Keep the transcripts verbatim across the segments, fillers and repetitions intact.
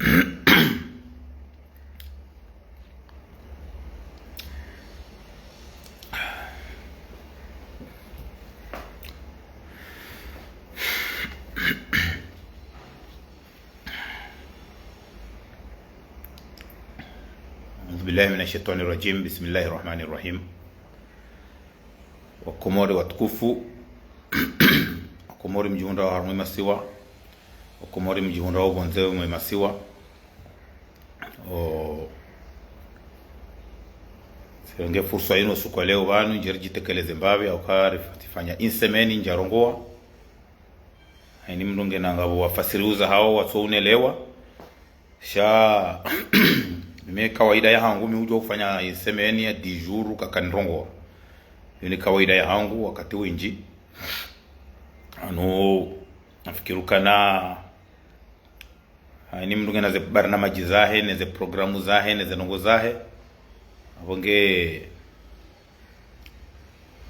أعوذ بالله من الشيطان الرجيم. بسم الله الرحمن الرحيم. Wakomori watukufu, Wakomori mdjihundrao harumwa ye masiwa, Wakomori mdjihundrao pvondze mwe masiwa. O, tsirenge fursa yinu usiku wa leo pvanu, ndjeri djitekeleze mbapvi, hauka rifanya insemeni ndjarongowa. Hayini mndru ngena ngapvo wafasiri uza hawo watso unelewa. Sha, mimi kawaida yahangu mi udjo ufanya insemeni ya dix jours kakanirongowa. Yini kawaida yahangu wakati windji. Anu, nafikiri ukana, hayini mndru ngena ze barnamaji zahe, ne ze programu zahe, ne ze ndrongo zahe. Apvo nge,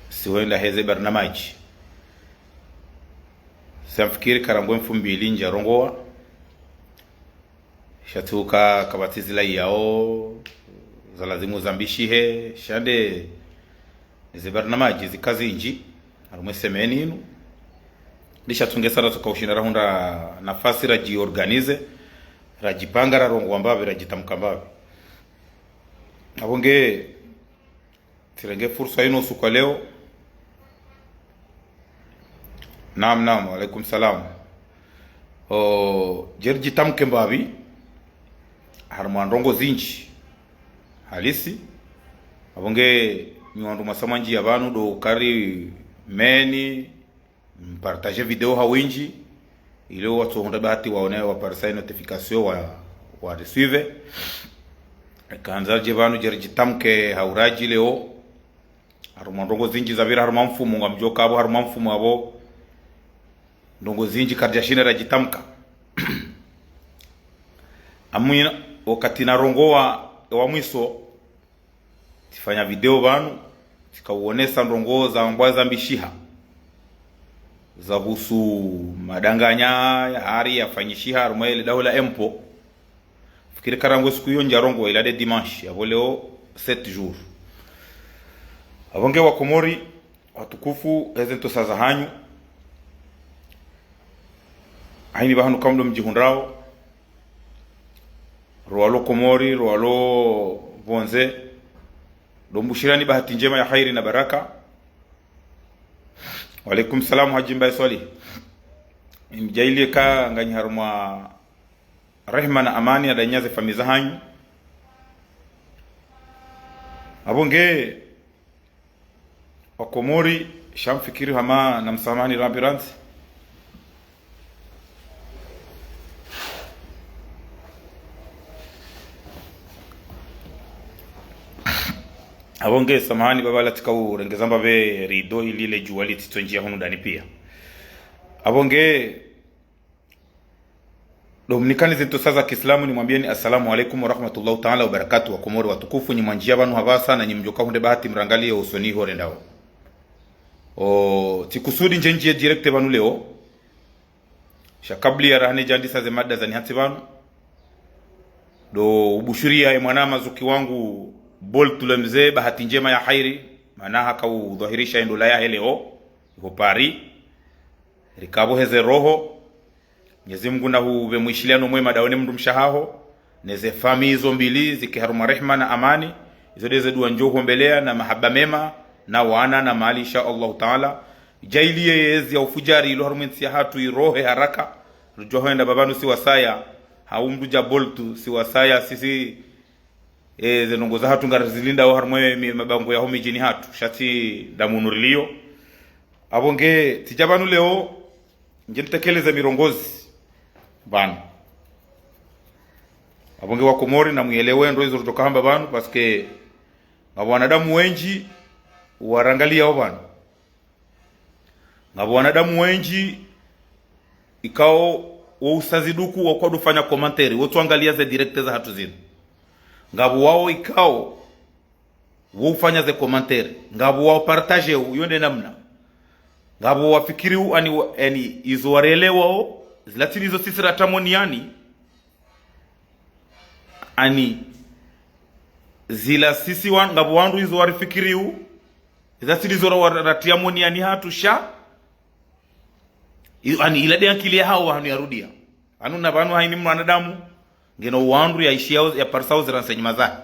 siwenda heze barnamaji. Samfikiri karangu mfumbili ndjarongowa. Sha tsi uka kapvatsi zila yao, za lazimu zambishihe, sha nde, ne ze barnamaji zika zindji, harumwa ye semeni inu. Lisha tsi unge sara tsoka ushinda rahundra nafasi radjiorganize, radjipanga rarongowa mbapvi, radjitamka mbapvi. Apvo nge, tsirenge fursa yinu usiku wa leo. Naam, naam, wa alaikum salam. O, ndjeri djitamke mbapvi, harumwa ndrongo zindji halisi. Apvo nge, nyi wandru mwasa mwandjiya pvanu ndo kari meni, mpartage video ha windji, ili watsohundra bahati waone, waparisa ye notification wa, wa recevoir. Kandza dje pvanu ndjeri djitamke ha uradji leo. Harumwa ndrongo zindji zapvira harumwa mfumo, ngamdjo ka apvo harumwa mfumo apvo. Ndrongo zindji karidjashinda radjitamka. Amwina, wakati narongowa, wa mwiso, tsifanya video pvanu, tsikawonesa ndrongo zambwa zambishiha. Zahusu madanganya, yahari yafanyishiha, harumwa yele daho la empo. Fikiri karangu siku iyo ndjarongowa ila nde dimanche, apvo leo sept jours. Apvo nge Wakomori, watukufu, heze ntsosa zahanyu. Hayini pvahanu kamdo mdjihundrao. Rowalo Komori, rowalo pvondze. Ndo mbushirani bahati ndjema ya hairi na baraka. Wa alaikum salam, Hadji Mbaye Swali. Mdjaaliye ka nganyi harumwa rehma na amani, na nda nyi na ze famiyi zahanyu. Apvo nge, Wakomori, sha mfikiri hama namsamahani rambi randzi. Apvo nge samahani baba, la tsika urengeza mbapvi rido ili le djuwa litsitsondjiya hunu ndani piya. Apvo nge, ndo mnikani ze ntsosa za kiislamu, nimwambiyeni assalamu alaikum wa rahmatullahi taala wa barakatuh, Wakomori watukufu, nyi mwandjiya pvanu hapvasa, na nyi mdjoka hundre bahati mrangaliye usoni ho rendao. O, tsikusudi ndje ndjiye direct pvanu leo. Sha kabla ya raha nidjandisa ze mada zanihatsi pvanu, ndo ubushuriya ye mwana mazuki wangu Boltu le mze, bahati ndjema ya hairi, mana haka udhwahirisha ye ndola yahe leo, iho Paris. Rikapvo heze roho. Mwenyezi Mungu nahupve mwishiliano mwema ndawe ne mdrumshe haho, ne ze famiyi zo mbili zike harumwa rehma na amani. Izo nde ze duwa ndjo huombeleya na mahaba mema, na wana na mali, insha Allahu taala. Djaaliye yezi ya ufudjari ilo harumwa entsi yahatru irohe haraka. Rudjuwa hwenda bapvanu si wasaya, hau mdru dja Boltu si wasaya, sisi, e, ze ndrongo zahatru ngarizilindao harumwa mi, mabango yaho midjini hatru, sha tsi nda munu riliyo. Apvo nge, tsidja pvanu leo, ndje nitekeleze mirongozi pvanu. Apvo nge Wakomori, namuyelewe ndro izo rudjoka hamba pvanu, parce que ngapvo wanadamu wendji warangaliyao pvanu. Ngapvo wanadamu wendji ikao wo usazi duku wa kwadufanya commentaire, wotsuangaliya ze direct zahatru zinu. Ngapvo wao ikao wo ufanya ze commentaire, ngapvo wao partage, iyo nde namna. Ngapvo wafikiri u, ani, ani izo warelewao, zilatsini izo sisi ratamoni yani. ani, zila sisi wa, ngapvo wandru izo warifikiriyo, iza sisi izo ra-, wa-, ratria moni ani hatru sha, i-, ani ila de ankili yahawo wahanu yarudia. Pvanu na pvanu haini mwanadamu, ngena wandru yaishiyao, yaparisao ze renseignements zahe.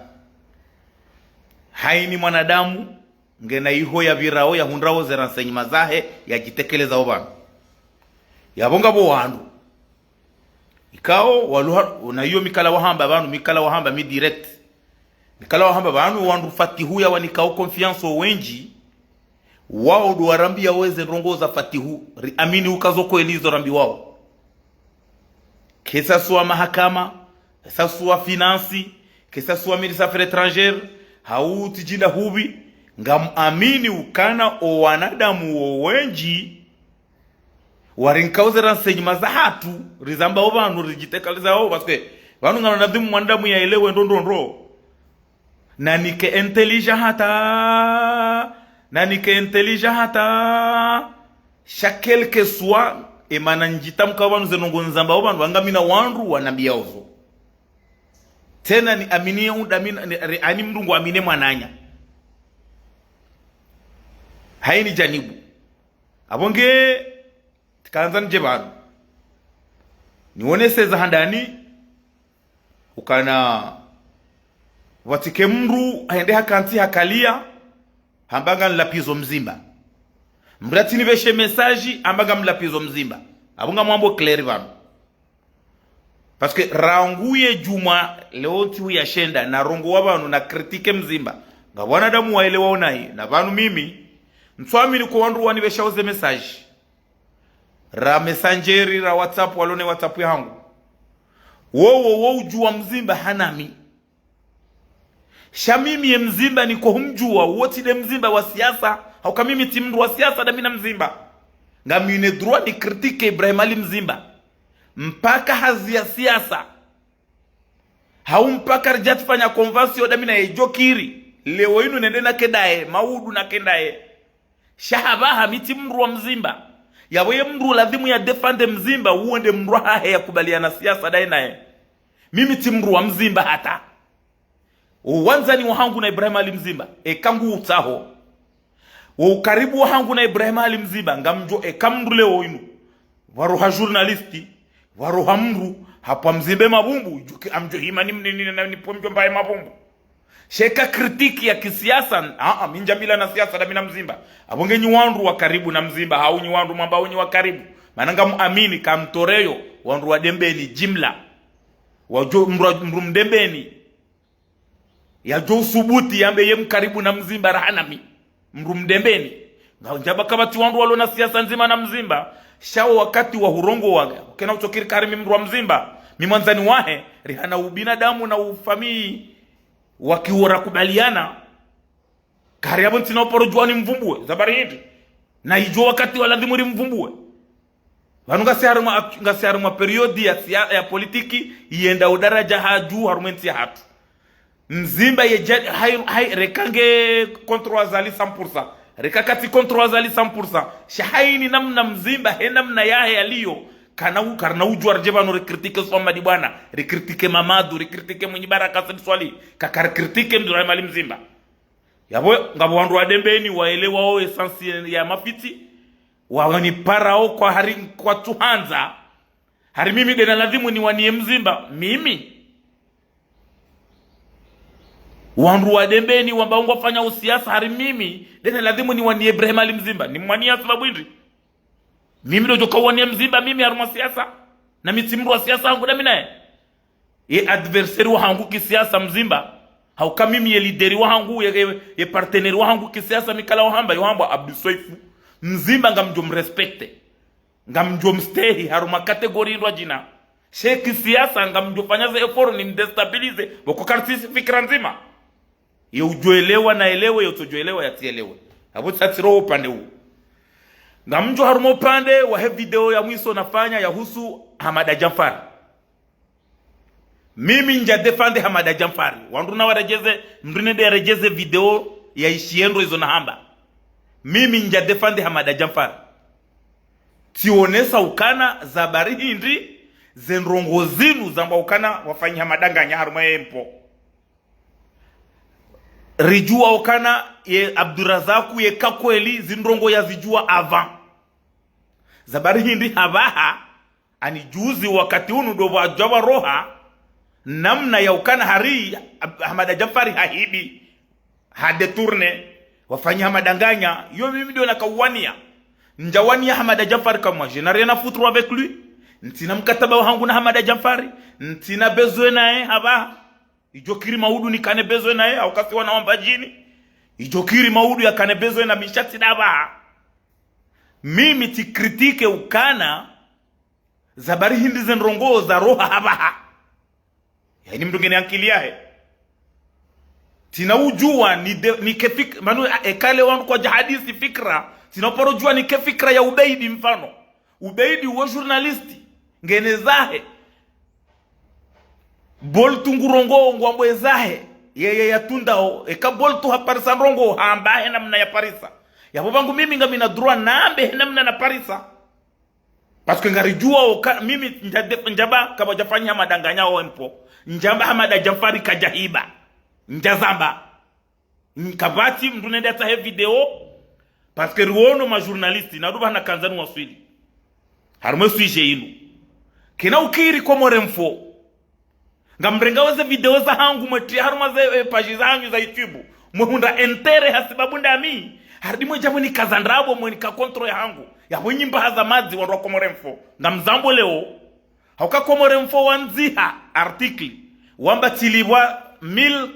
Haini mwanadamu, ngena iho yapvirao, yahundrao ze renseignements zahe, yadjitekelezao pvanu. Yapvo ngapvo wandru ikao, waluha, na iyo mikala wahamba pvanu, mikala wahamba mi direct. Mikala wahamba pvanu, wandru Fatihu yawanikao confiance wendji, wao ndo warambiao eze ndrongoo za Fatihu, riamini uka zo kweli izo rambiwao. Que ça soit mahakama, que ça soit finance, que ça soit ministre affaires étrangères, hau tsi djinda hupvi, ngamuamini ukana o wanadamu wo wendji, warinkao ze renseignements zahatru, rizambao pvanu, ridjitekelezao, parce que pvanu ngapvo ladhimu mwanadamu yaelewe ndo ndo ndo. Nanike intelligent hata, nanike intelligent hata, sha quel que soit, emana ndjitamkao pvanu ze ndrongoo nizambao pvanu, pvanga mi na wandru wanambiao zo. Tsena niamini unda mi na, ni, re-, ani mndru nguamine mwananya. Haini janibu. Apvo nge, tsikandza nidje pvanu, nionese za handani, ukana pvatsike mndru hende hakantsi hakalia, hamba ngamlapvizo mzimba. Mndru atsinipveshe message, hamba ngamlapvizo mzimba. Apvo ngamwambo clair pvanu. Parce que rangu ye djumwa leo ntsihu ya shenda, narongowa pvanu nacritique mzimba. Ngapvo wanadamu waelewao nayi, na pvanu mimi, ntsuamini ko wandru wanipveshao ze message ra Messenger, ra WhatsApp, walo ne WhatsApp yahangu. Wowo, wo udjuwa mzimba hanami. Sha mimi ye mzimba niko humdjuwa, wo tsi de mzimba wa siasa, hauka mimi tsi mndru wa siasa dami na mzimba. Ngamina droit nicritique Ibrahim Ali Mzimba. Mpaka hazi ya siasa. Hau mpaka ridja tsifanya convention dami naye djokiri. Leo inu nende nake ndaye, maudu nake ndaye. Sha hapvaha mi tsi mndru wa mzimba. Yapvo ye mndru ladhimu yadéfende mzimba, uwo nde mndru wahahe yakubaliana siasa ndaye naye. Mimi tsi mndru wa mzimba hata. O wandzani wahangu na Ibrahim Ali Mzimba, eka nguutsaho. Wo ukaribu wahangu na Ibrahim Ali Mzimba, ngamdjo eka mndru leo inu. Pvaroha journaliste, pvaroha mndru, hapva mzimbe mabumbu, djuki amdjo hima ni mnini na nipve mdjomba ye mabumbu. Sha eka critique ya kisiasa, aa, mi ndjambilwa na siasa dami na mzimba. Apvo nge nyi wandru wa karibu na mzimba, hau nyi wandru mwamba nyi wa karibu. Mana ngamuamini, kamtoreyo, wandru wa Dembeni, jimla. Wadjo, mndru, mndru mdembeni. Yadjo usubuti yambe ye mkaribu na mzimba raha nami. Mndru mdembeni. Ngapvo ndjaba kapvatsi wandru walo na siasa ndzima na mzimba. Sha wo wakati wa hurongowa. Kena utsokiri kari mi mndru wa mzimba. Mi mwandzani wahe. Rihana ubinadamu na ufamiyi. Wakiwo rakubaliana. Kari yapvo ntsina uparo djuwa nimvumbuwe. Za bari hindri. Na idjo wakati wa ladhimu rimvumbuwe. Pvanu ngasi harumwa, ngasi harumwa période ya siya-, ya politiki, yenda udaraja ha dju harumwa entsi yahatru. Mzimba ye dja-, hayi, hayi, reka nge contre Azali cent pour cent. Reka katsi contre Azali cent pour cent. Sha hayini namna mzimba, he namna yahe yaliyo. Kana u-, karina udjuwa ridje pvanu ricritique Swamadi Bwana, ricritique Mamadu, ricritique Mwinyi Baraka Said Swalihi, kaka ricritique Ibrahim Ali Mzimba. Yapvo, ngapvo wandru wa Dembeni, waelewao essence ya mafitsi, waniparao kwa hari, kwatsuhandza, hari mimi dena ladhimu niwaniye mzimba, mimi. Wandru wa Dembeni, wamba ngwafanyao siasa, hari mimi, dena ladhimu niwaniye Ibrahim Ali Mzimba, nimwaniya sababu hindri. Mimi ndo djoka waniya mzimba, mimi harumwa siasa, na mi tsi mndru wa siasa hangu dami naye. Ye adversaire wahangu kisiasa mzimba. Hauka mimi ye leader wahangu, ye, ye, ye partenaire wahangu kisiasa mi kala wahamba, yohambwa Abdou Soefo. Mzimba ngamdjo mrespecte. Ngamdjo mstehi harumwa catégorie ndrwadjina. Sha kisiasa ngamdjo fanya ze effort nimdéstabilise. Pvoko kartsi fikira ndzima. Ye udjoelewa naelewe, ye utsodjoelewa yatsielewe. Apvo tsatsiro upande uwo. Ngamdjo harumwa upande wahe video ya mwiso nafanya yahusu Hamada Djanfari. Mimi ndja défendre Hamada Djanfari. Wandru nawaredjeze, mndru nende yaredjeze video ya ishiyendro izo nahamba. Mimi ndja défendre Hamada Djanfari. Tsionesa ukana za bari hindri, Ze ndrongoo zinu zambwa ukana wafanyiha madanganya harumwa ye impôt. Ridjuwa ukana ye Abdurazaku ye ka kweli zindrongoo yazidjuwa avant. Zabari hindri hapvaha, ani juzi wakati unu ndo pvwadja pvaroha, namna ya ukana hari Ab-, Hamada Djanfari hahibi, ha détourné, wafanyiha madanganya, yo mimi ndo nakauwania. Ndjawania Hamada Djanfari comme moi, je n'ai rien à foutre avec lui. Ntsina mkataba wahangu na Hamada Djanfari, ntsina besoin naye hapvaha. Idjo kiri Maudu nikane besoin naye, hauka si wana wa Mbadjini. Idjo kiri Maudu yakane besoin na mi sha tsi nda hapvaha. Mimi tsi critiqué ukana, zabari hindri ze ndrongoo zaroha hapvaha. Yaani mndru ngena ankili yahe. Tsina udjuwa ni de, ni ke fik-, manu, a, eka le wandru kwadja hadisi fikra. Tsina uparo djuwa ni ke fikra ya Ubeidi mfano. Ubeidi uwo journaliste. Ngena ezahe. Boltu ngurongowo ngwambo ezahe. Yeye yatundao. Eka Boltu haparisa ndrongoo hamba he namna yaparisa. Yapvo pvangu mimi ngamina droit nambe he namna naparisa. Parce que ngaridjuwa uka, mimi ndja de-, ndjamba kapvadjafanyiha madanganya o impôt. Ndjamba Hamada Djanfari kadjahiba. Ndjazamba. Nkapvatsi mndru nende yatsahe video. Parce que riwono ma journaliste, na dupva na kandzani waswili. Harumwa e sujet inu. Kena ukiri Comores Info. Ngamrenga weze video zahangu mwetriya harumwa ze, eh, page zahanyu za YouTube. Mwehundra intérêt hasibabu ndami. Harudi mwedja mwenikaza ndrabo mwenika contre yahangu. Yapvo nyi mbaha za madzi wandru wa Comores Info. Ngamzambo leo. Hauka Comores Info wandziha article. Wamba tsilipvwa mille,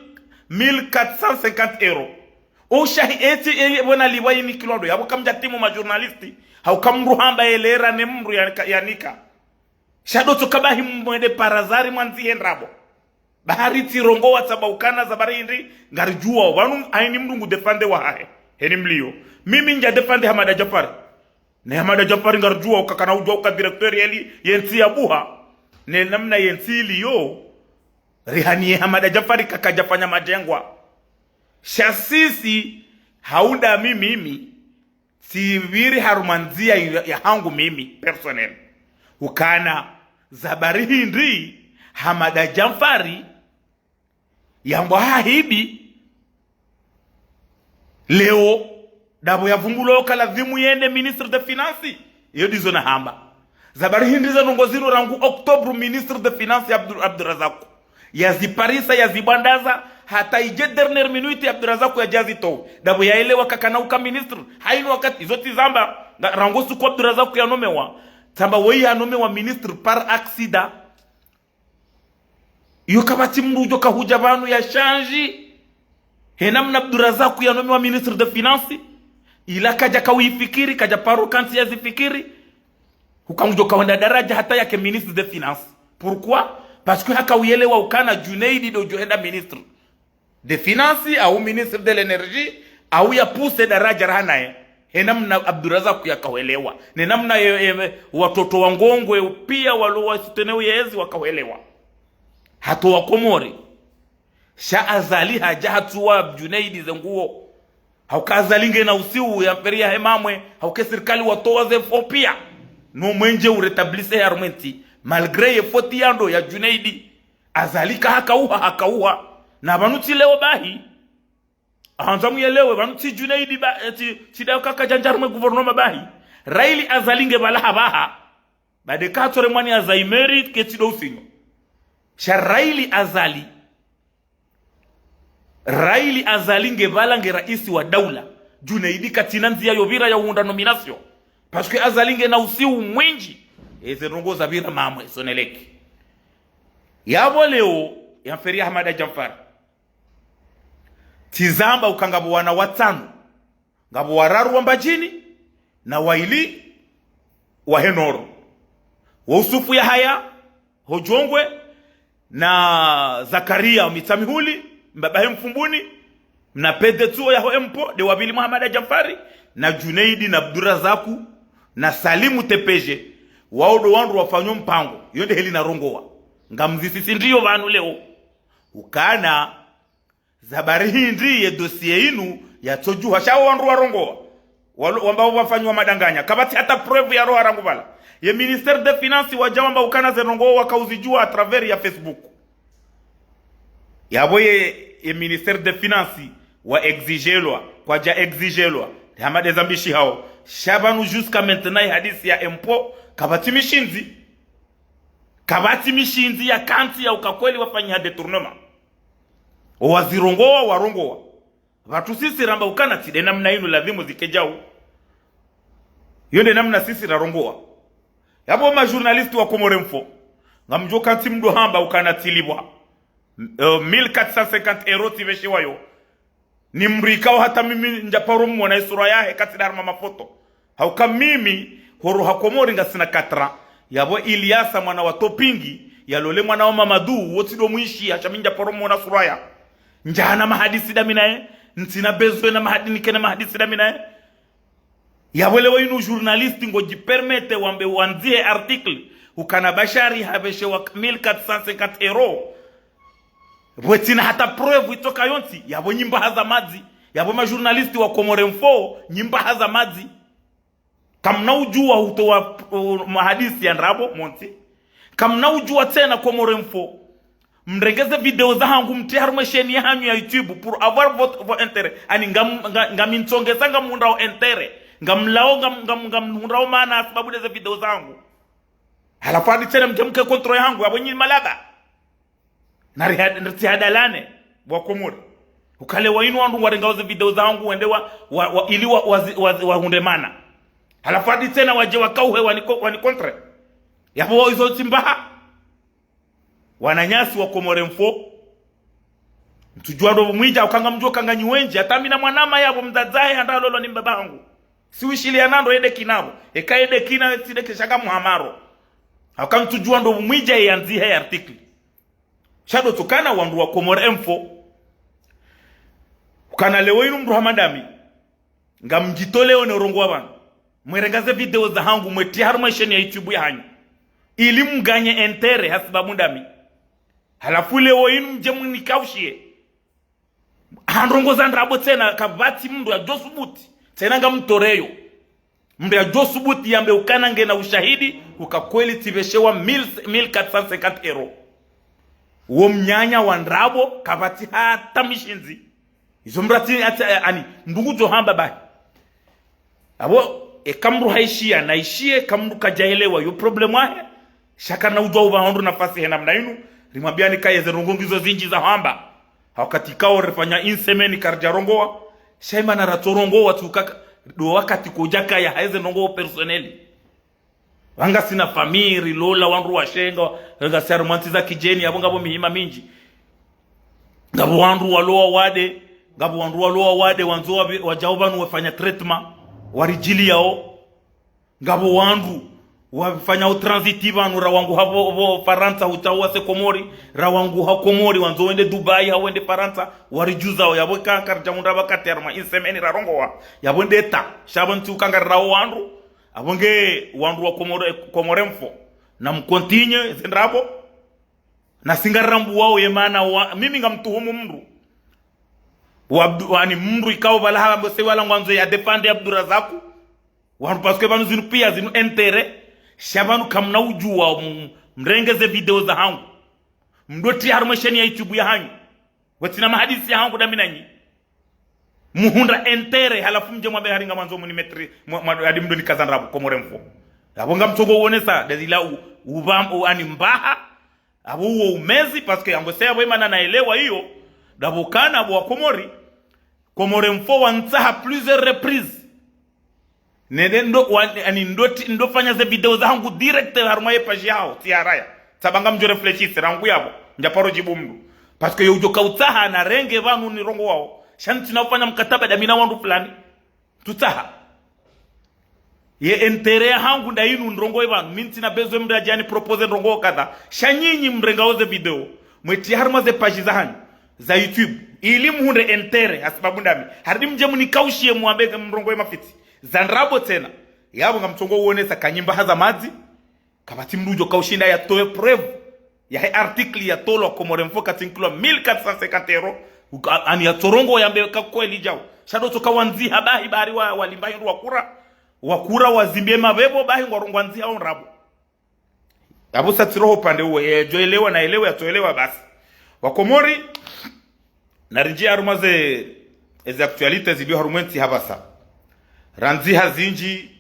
mille quatre cent cinquante euros. Ushahi eti, eti, pvona lipvwa yini kilo ndo. Yapvo kamdjatimu ma journaliste. Hauka mndru hamba elera ne mndru yanika, yanika. Sha ndo tsoka bahi mwende par hasard mwandzihe ndrabo. Bahari tsirongowa tsamba ukana zabari hindri, ngaridjuwa, pvanu haini mndru ngu défendre wahahe. Heni mliyo. Mimi ndja défendre Hamada Djanfari. Ne Hamada Djanfari ngaridjuwa, uka kana udjuwa uka directeur yeli, yentsi ya buha. Ne namna yentsi iliyo, rihaniye Hamada Djanfari kakadjafanya madjengwa. Sha sisi, hau ndami mimi, tsipviri harumwa ndziya ya, yahangu mimi, personnel. Ukana, zabari hindri, Hamada Djanfari, yambwa hahibi, leo, ndapvo yavumbulwa uka lazimu yende ministre de finance, iyo ndizo nahamba. Zabari hindri ze ndrongoo zinu rangu octobre ministre de finance Abdu-, Abdurazaku. Yaziparisa, yazibwandaza, hata idje dernière minute Abdurazaku yadjazitowe. Ndapvo yaelewa kakana uka ministre. Haini wakati, izo tsi zamba, nga, rangu suku Abdurazaku yanomewa. Tsamba woyi yanomewa ministre par accident. Iyo kapvatsi mndru udjo kahudja pvanu ya change. He namna Abdurazaku yanomewa ministre de finance. Ila kadja kauyifikiri, kadja paro kantsi yazifikiri. Uka ngudjo kawenda daradja hata yake ministre de finance. Pourquoi? Parce que hakauyelewa ukana Djunaidi ndo udjo henda ministre de finance, au ministre de l'énergie, au ya pousse daradja rahanaye. He namna Abdurazaku yakauelewa. Ne namna ye, ye, watoto wa Ngongwe, piya walo wa soutenir yezi wakauelewa. Hata wa Komori. Sha Azali hadja hatsuwa Djunaidi ze nguo. Hauka Azali ngena usiu ya mferi yahe mamwe, hauka e sirikali watowa ze fonds piya. No mwendje u rétablir harumwa entsi. Malgré ye faute ya ndo ya Djunaidi. Azali ka hakauha, hakauha. Na pvanu tsi leo bahi. Handza muyelewe, pvanu tsi Djunaidi ba, eh, tsi, tsi dayo kakadjandja harumwa e gouvernement bahi. Raili Azali nge pvala hapvaha. Bade katsore mwani Azali meri ketsi ndo usinyo. Sha Raili Azali. Raili Azali nge pvala nge raisi wa daula. Djunaidi katsina ndziya yo pvira ya uhundra nomination. Parce que Azali ngena usiu mwindji. Eze ndrongoo za pvira mamwe, Sonelec. Yapvo leo, ya mferi ya Hamada Djanfari. Tsizamba uka ngapvo wana watsanu. Ngapvo wararu wa Mbadjini, na waili wahe Nord. Wo Usufu Yahaya, ho Djongwe, na Zakaria Mitsamihuli, mbabahe Mfumbuni, na Pede Tsuo yaho Empo, nde wa pvili mwa Hamada Djanfari, na Djunaidi na Abdurazaku, na Salimu Tepeje, wao ndo wandru wafanya o mpango, iyo nde heli narongowa. Ngamzisisi ndiyo pvanu leo. Ukana, zabari hindri ye dossier inu yatsodjuha sha wo wandru warongowa. Walo, wamba wo wafanyiwa madanganya. Kapvatsi hata preuve yaroha rangu pvala. Ye ministère des finances wadja wamba ukana ze ndrongoo wakauzidjua à travers ya Facebook. Yapvo ye, ye ministère des finances wa exigelwa, kwadja exigelwa. Hama ndeza mbishihao. Sha pvanu jusqu'à maintenant ye hadisi ya impôt, kapvatsi mishindzi. Kapvatsi mishindzi ya kantsi ya uka kweli wafanyiha détournement. Owazirongoa, warongoa. Pvatsu sisi ramba ukana tsi nde namna inu ladhimu zike djau. Yo nde namna sisi rarongoa. Yapvo ma journalistes wa Comores Info, ngamdjo kantsi mdru hamba ukana tsilipvwa, eh, mille quatre cent cinquante euros tsipveshewayo. Ni mdru ikao hata mimi ndjaparo mwona isura yahe katsi nda harumwa mafoto. Hauka mimi, horo ha Komori ngasina quatre ans. Yapvo Iliasa mwana wa Topingi, yalole mwana wa Mamadu, wo tsi ndo mwishi, hasha mi ndjaparo mwona sura ya. Ndjahana mahadisi nda mi naye, ntsina besoin na mahadi-, nikena mahadisi nda mi naye. Yapvo leo inu journaliste ngodjipermete wambe wandzihe article, ukana Bashari hapveshewa mille quatre cent cinquante euros. Pvwatsina hata preuve itsoka yontsi, yapvo nyi mbaha za madzi, yapvo ma journalistes wa Comores Info, nyi mbaha za madzi. Kamna udjua hutowa, uh, mahadisi ya ndrabo, montsi. Kamna udjua tsena Comores Info. Mrenge ze video zahangu mtrie harumwa ye chaîne yahanyu ya YouTube pour avoir votre, vos intérêts. Ani ngam-, nga-, ngamintsongeza ngamhundrao intérêt. Ngamlao ngam-, ngam-, ngamhundrao maana sababu ndeze video zahangu. Halafu hadi tsena mke mke contrôle yahangu, yapvo nyi malaba. Na riha-, ritsihadalane, wa Komori. Uka leo inu wandru ngwarengao ze video zahangu wende wa, wa, wa, ili wa, wa, wa, wahundre maana. Halafu hadi tsena wadje wakauhe wani co-, wani contre. Yapvo wao izo tsi mbaha. Wananyasi wa Comores Info. Ntsudjua ndo mwidja, uka ngamdjo uka nganyi wendji, hata mi na mwanama yapvo mdzadze wahe handa lolwa ni mbaba hangu. Siwishiliana ndo yende kinapvo. Eka yende kina, tsi nde kesha ngamhamaro. Hauka ntsudjua ndo mwidja ye yandzihe ye article. Sha ndo tsokana wandru wa Comores Info. Ukana leo inu mdru hama nda mi. Ngamdjitoleo ne urongoa pvanu. Mwerenga ze video zahangu, mwetrie harumwa ye chaîne ya YouTube yahanyu. Ili mganye intérêt hasibabu nda mi. Halafu leo inu mdje mnikaushie. Ha ndrongoo za ndrabo tsena kapvatsi mdru yadjo subuti. Tsena ngamtoreyo. Mdru yadjo subuti yambe ukana ngena ushahidi, uka kweli tsipveshewa mille, mille quatre cent cinquante euros. Wo mnyanya wa ndrabo, kapvatsi hata mishindzi. Izo mdru atsi, atsi, ani, mdru ngudjo hamba bahi. Apvo, eka mdru haishiya, naishiye, eka mdru kadjaelewa, yo problème yahe. Sha kana udjua upva wandru nafasi he namna inu, rimwambiani ka yeze ndrongoo ngizo zindji za hamba. Ha wakati kao rifanya une semaine karidja rongoa, sha imana ratso rongoa tsi uka ka-, ndo wakati kodjakaya ha yeze ndrongoo personnel. Pvanu ngasina famille, rilola wandru washe nga, ngasi harumwa ntsi za kidjeni, yapvo ngapvo mihima mindji. Ngapvo wandru walowa wade, ngapvo wandru walowa wade, wandzo wa, wadjao pvanu wafanya traitement, waridjiliyao. Ngapvo wandru wafanyao transit pvanu, rawanguha pvo, pvo Farantsa, hutsaha wase Komori, rawanguha Komori, wandzo wende Dubai, hau wende Farantsa, waridjuzao, yapvo ka, karidja hundra pvakati harumwa une semaine rarongoa, yapvo ndeta, sha pvo ntsi uka ngarirao wandru, apvo nge wandru wa Comores, Comores Info. Na mcontinuer ze ndrabo. Na si ngarirambuwao ye maana wa, mimi ngamtuhumu mdru. Wa Abdu-, wani mdru ikao pvala hamba se wala ngwandzo ya défendre Abdurazaku. Wanu parce que pvanu zinu pia zinu intérêt. Sha pvanu kamna udjua m-, mrenge ze video zahangu. Mdotria harumwa ye chaîne ya YouTube yahanyu. Watsina mahadisi yahangu nda mi nanyi. Muhundra intérêt, halafu mdje mwambe hari ngamwandzo munimetri, mwa, mwa, hadi mdonikaza ndrabo, Comores Info. Yapvo ngamtsongo uonesa, ndazila u, uva, u, ani mbaha, apvo uwo umezi, parce que yango se yapvo imana naelewa iyo, ndapvo kana apvo wa Komori, Comores Info wantsaha plusieurs reprises. Nende ndo, wa, ani ndo ti, ndo fanya ze video zahangu direct harumwa ye page yaho, tsi haraya. Tsamba ngamdjo réfléchir, rangu yapvo, ndjaparo djibu mdru. Parce que yo udjo kautsaha narenge pvanu nirongoao. Sha ntsina ufanya mkataba nda mi na wandru fulani. Tsutsaha. Ye intérêt yahangu nda inu nirongoe pvanu. Mi ntsina besoin mdru yadje ani proposer ndrongoo kadha. Sha nyinyi mrengao ze video, mwetria harumwa ze page zahanyu za YouTube. Ili muhundre intérêt, hasibabu nda mi. Haridi mdje munikaushie mwambe mrongoe mafitsi. Za ndrabo tsena. Yapvo ngamtsongo uonesa ka nyi mbaha za madzi. Kapvatsi mdru udjo kaushinda yatowe preuve yahe article yatolwa Comores Info katsinkilwa mille quatre cent cinquante euros. Uka, ani yatsorongoa yambe ka kweli djao. Sha ndo tsoka wandziha bahi bari wa, walimba hindru wakura. Wakura wazimbie mapvepvo, bahi ngwarongwa ndziha ondrabo. Apvo sa tsiroho pande uwe, yadjo elewa na elewe, yatso elewa basi. Wakomori, narinjie harumwa ze, eze actualités zilio harumwa entsi hapvasa. Randzi ha zindji,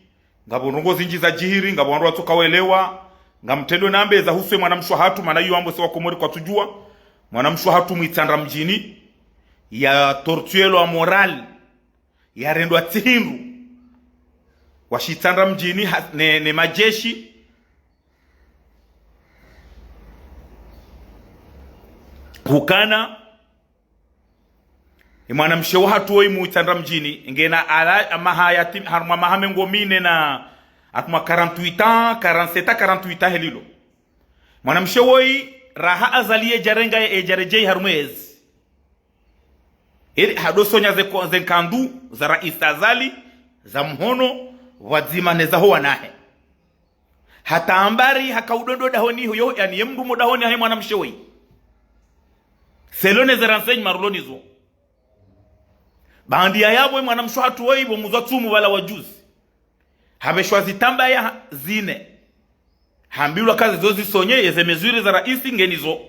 ngapvo ndrongoo zindji zadjiri, ngapvo wandru watsoka welewa, ngamtrendwe nambe za husu ye mwanamshe wahatru, mana iyo ambo se Wakomori kwatsudjua. Mwanamshe wahatru mwi Itsandra mdjini, ya torturelwa moral, yarendwa tsi hindru. Washi Itsandra mdjini ha, ne, ne madjeshi. Hukana, ye mwanamshe wahatru woyi mwi Itsandra mdjini, ngena ala, maha yati, harumwa maha mengo mine na, harumwa quarante-huit ans, quarante-sept ans, quarante-huit ans helilo. Mwanamshe woyi, raha Azali yedjarenga, yedjaredjei harumwa ezi. Ili hadosonya ze ko-, ze nkandu za Raisi Azali, za mhono, pvwadzima ne za ho wanahe. Hata Ambari haka udondo dahoni ho, yo, yaani ye mndru mo dahoni hahe mwanamshe woyi. Selon ze renseignements rilo nizo. Baanda ya yapvo ye mwanamshe wahatru woyi pvo muzwa tsumu pvala wa juzi. Hapveshwa zitambaya zine. Hambilwa kazi zo zisonye, yeze mesures za raisi ngenizo.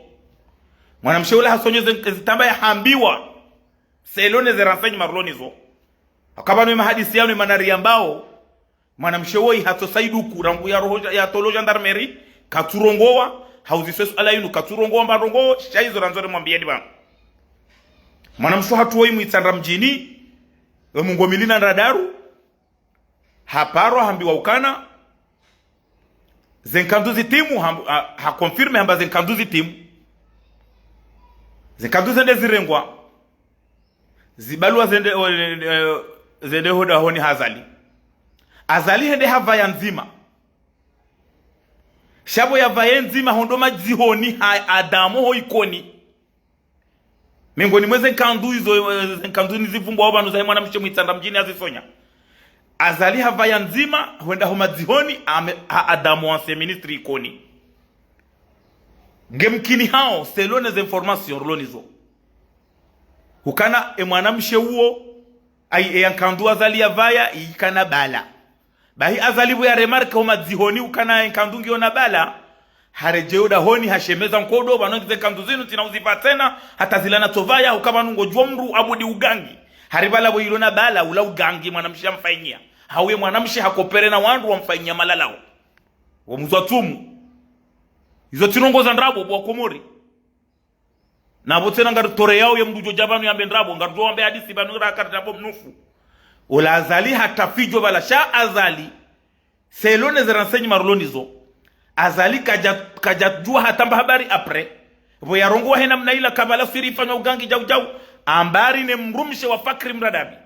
Mwanamshe ula hasonye ze, zitambaya hambiwa. Selon ze renseignements rilo nizo. Haka pvanu ye mahadisi yanu ye mana riyambao. Mwanamshe woyi hatso saiduku, rangu ya roho, ya tolwa gendarmerie, katsurongowa, hauziswa ye suala yinu, katsurongowa mba ndrongoo, sha izo randzo rimwambiyeni pvanu. Mwanamshe wahatru woyi mwi Itsandra mdjini, we mengo mili na ndraru, haparwa hambiwa ukana, ze nkandu zitimu, ham-, ha, ha confirmé hamba ze nkandu zitimu. Ze nkandu zende zirengwa. Zibalwa zende, o, e, e, zende ho dahoni ha Azali. Azali hende hapvaya ndzima. Sha pvo yapvaye ndzima hondro madzihoni ha Adamo ho Ikoni. Mengoni mwa ze nkandu izo, e, ze nkandu nizivumbwa opvanu zahe mwanamshe mwi Itsandra mdjini hazisonya. Azali hapvaya ndzima, hwenda ho madzihoni, ame, ha Adamo ancien ministre Ikoni. Ngemkini hao, selon ze informations rilo nizo. Hukana ye mwanamshe uwo, ayi, ye nkandu Azali yapvaya, ikana bala. Bahi Azali pvo ya remarqué ho madzihoni ukana ye nkandu ngiyo na bala, haredjei ho dahoni hashemeza nkodo, pvanu ngize nkandu zinu ntsina uzipva tsena, hata zila natsopvaya, huka pvanu ngodjuwa mndru abudi ugangi. Hari pvala pvo ilo na bala, ula ugangi mwanamshe hamfanyia. Hau ye mwanamshe hakopere na wandru wamfanyia malalao. Wamuzwa tsumu. Izo tsi ndrongoo za ndrabo bo Wakomori. Na pvo tsena ngaritoleyao ye mndru djo dja pvanu yambe ndrabo, ngaridjo wambe hadisi pvanu rakati ndrabo mnufu. Ola Azali hata fidjo pvala sha Azali. Selon ze renseignements rilo nizo. Azali kadja, kadja djuwa hata mba habari après. Pvo yarongowa he namna ila kabla siri ifanywa ugangi djau djau. Ambari ne mdrumshe wa Fakri Mradabi.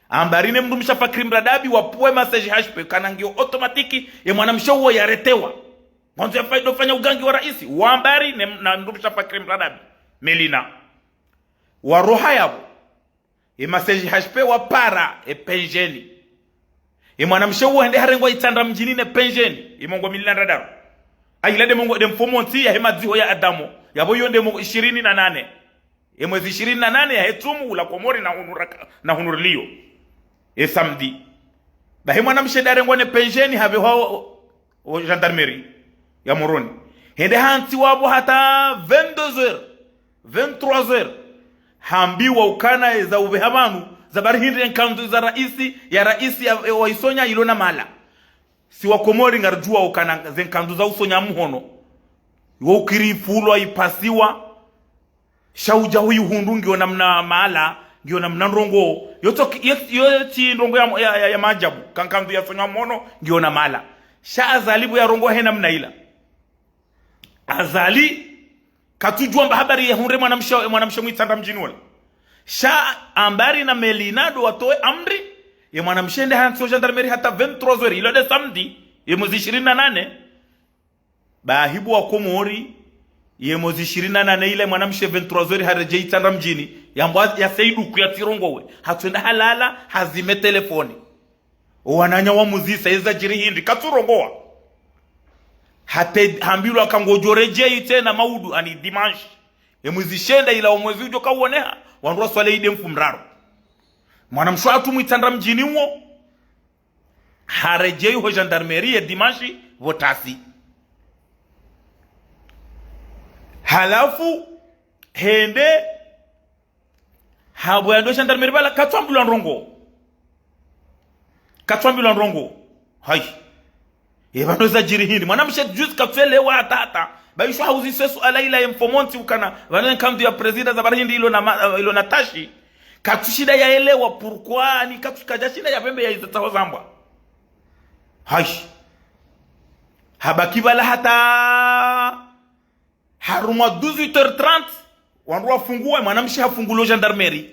Ambari ne mdrumshe wa Fakri Mradabi wapvuwa message H P, kana ngiyo automatique, ye mwanamshe uwo yaretewa. Ngwandzo ya faido fanya ugangi wa raisi, wambari ne, na mdrumshe wa Fakri Mradabi. Melina. Waroha yapvo. Ye message H P wapara, ye penjeni. Ye mwanamshe uwo hende harengwa Itsandra mdjini ne penjeni. Ye mengo mili na ndraru. Ayila nde mengo nde mfumontsi yahe madziho ya Adamo. Yapvo iyo nde mengo ishirini na nane. Ye mwezi ishirini na nane yahe tsumu ula Komori na hunu raka-, na hunu riliyo. Ye samedi. Bahi mwanamshe ndarengwa ne penjeni hapvehwa o, o, o gendarmerie ya Moroni. Hende hantsi wapvo hata vingt-deux heures, vingt-trois heures. Hambiwa ukana eza upveha pvanu, za bari hindri ye nkandu za raisi, ya raisi ya, ya waisonya ilo na mala. Si Wakomori ngaridjuwa ukana ze nkandu za usonya mhono. Iwo ukiri ifulwa, ipasiwa. Sha udja huyihundru ngiyo namna mala, ngiyo namna ndrongoo. Yo tsoki, yo, yo tsi ndrongoo ya, ya, ya, ya maajabu. Ka nkandu yasonywa mhono, ngiyo na mala. Sha Azali pvo yarongowa he namna ila. Azali, katsudjuwa mba habari yahundre mwanamshe, mwanamshe mwi Itsandra mdjini ola. Sha ambari na Melina ndo watowe amri, ye mwanamshe hende hantsi ho gendarmerie hata vingt-trois heures, ilo nde samedi, ye mwezi ishirini na nane. Bahi bo Wakomori, ye mwezi ishirini na nane ila ye mwanamshe vingt-trois heures haredjei Itsandra mdjini, yambwa ya saiduku yatsirongowe. Hatsuenda halala, hazime telefoni. O wananya wamuzisa, yeza djiri hindri, katsurongowa. Hata hambilwa ka ngodjo redjei tsena maudu, ani dimanche. Ye mwezi shenda ila o mwezi udjo kauoneha, wandru waswali ide mfumraru. Mwanamshe wahatru mwi Itsandra mdjini uwo. Haredjeyi ho gendarmerie ye dimanche pvo tasi. Halafu hende hapvo yandro gendarmerie pvala, katsuambilwa ndrongo. Katsuambilwa ndrongo. Hayi. Ye pvanu zadjiri hindri? Mwanamshe juzi katsuelewa hata hata. Ba isho hauziswe suala ila ye mfomontsi ukana pvanu ye nkandu ya prezida za bari hindri ilo na ma-, ilo na tashi. Katsushinda yaelewa pourquoi, ni katsu-, kadjashinda yapvembe ya izo tsaho zambwa. Hayi. Habaki pvala hata harumwa dix-huit heures trente, wandru wafunguwa, mwanamshe hafungulwa gendarmerie.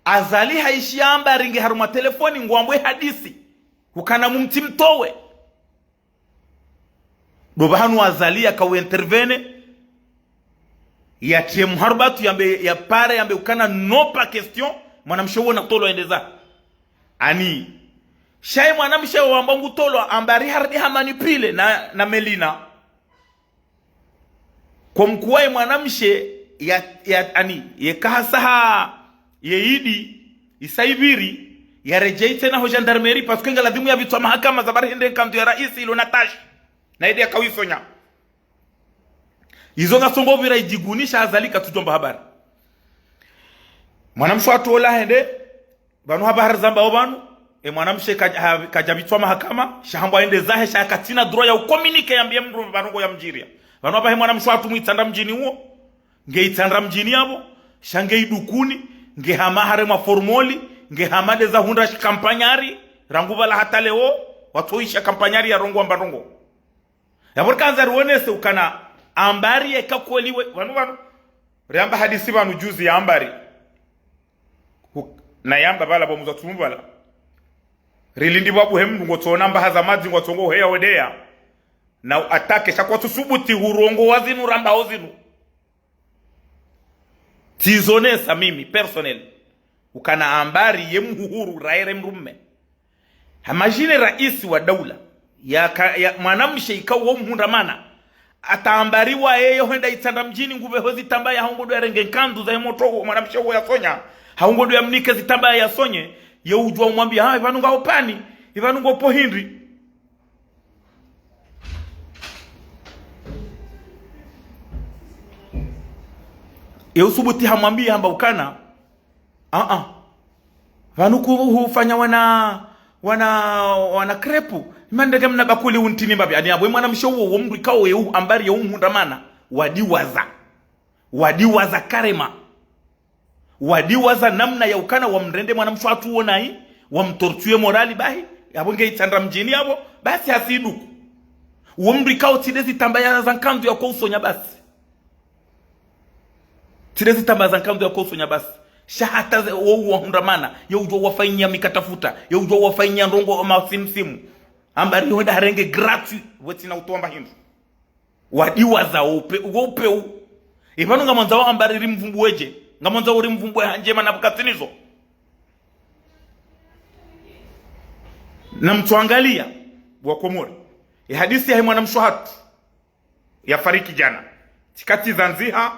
Azali haishiya Ambari nge harumwa telefoni ngwambwe hadisi. Ukana mumtsi mtowe. Ndo pvahanu Azali yakau intervenir, yatriye mharubatu yambe, yapare yambe ukana non, pas question, mwanamshe uwo natolwa yende zahe. Ani. Sha ye mwanamshe wamba ngutolwa, Ambari harudi hamanipuler na, na Melina. Kwa mkuwa ye mwanamshe ya, ya, ani, yeka ha saha ye idi, isa ipviri, yaredjeyi tsena ho gendarmerie, parce que ngaladhimu yapvitswa mahakama za bari hindri ye nkandu ya raisi ilo na tashi. Na idi yakauisonya. Izo ngasongo pvira idjiguni sha Azali katsudjomba habari. Mwanamshe watru ola hende, pvanu hapvaha rizambao pvanu, e mwanamshe kadja-, ha-, kadjapvitswa mahakama, sha hambwa yende zahe, sha katsina droit ya ucommuniquer yambiye mndru pvanu ngo yamdjiriya. Pvanu hapvaha e mwanamshe watru mu Itsandra mdjini uwo, nge Itsandra mdjini yapvo, sha nge Idukuni, nge hama harumwa formoli, nge hama ndeza hundra shi kampanyari, rangu pvala hata leo, watsoisha kampanyari ya ndrongo wamba ndrongo. Yapvo rikandza rionese ukana Ambari yeka kweli we, pvanu pvanu. Riamba hadisi pvanu juzi ya Ambari. Hu-, na yamba pvala bo muzatsumu pvala. Rilindi pvwa buhe mndru ngotsona mbaha za madzi ngwatsongo heya wedeya. Na u attaquer sha kwatsusubuti hurongowa zinu rambao zinu. Tsizonesa mimi, personnel. Ukana Ambari ye mhuhuru raere mdrume. Imagine raisi wa daula. Ya ka-, ya mwanamshe ikao wo mhundra mana. Ata Ambari wa yeye hwenda Itsandra mdjini ngupveho zitambaya hau ngodjo yarenge nkandu za ye motro wo mwanamshe wo yasonya. Hau ngodjo yamnike zitambaya yasonye. Ye udjua umwambia, ha, ipvanu ngao pani, ipvanu ngo po hindri. Ye usubuti hamwambia hamba ukana, a-a. Pvanu ku hufanya wana, wana, wana crepe. Ima ndeke mna bakuli untini mbapvi. Ani apvo ye mwanamshe uwo, wo mndru ikao ye u-, Ambari ye umhundra mana. Wadiwaza. Wadiwaza karema. Wadiwaza namna ya ukana wamrende mwanamshe watru uwo nayi, wamtorture morali bahi, yapvo nge Itsandra mdjini yapvo, basi hasi Iduku. Uwo mndru ikao tsi nde zitambaya za nkandu yakousonya basi. Tsi nde zitambaya za nkandu yakousonya basi. Sha hata ze, wo uwahundra mana, ye udjua uwafanyia mikatafuta, ye udjua uwafanyia ndrongo masimsimu. Ambari hwenda harenge gratuit, pvwatsina utowa mba hindru. Wadiwaza wo upe-, wo upeu. Ipvanu ngamwandzao Ambari rimvumbuwe dje. Ngamwandzao rimvumbuwe ha ndjema na pvukatsi nizo. Namtsuangalia, wa Komori. Ye hadisi yahe mwanamshe hatru. Yafariki djana. Tsikatsi zandziha,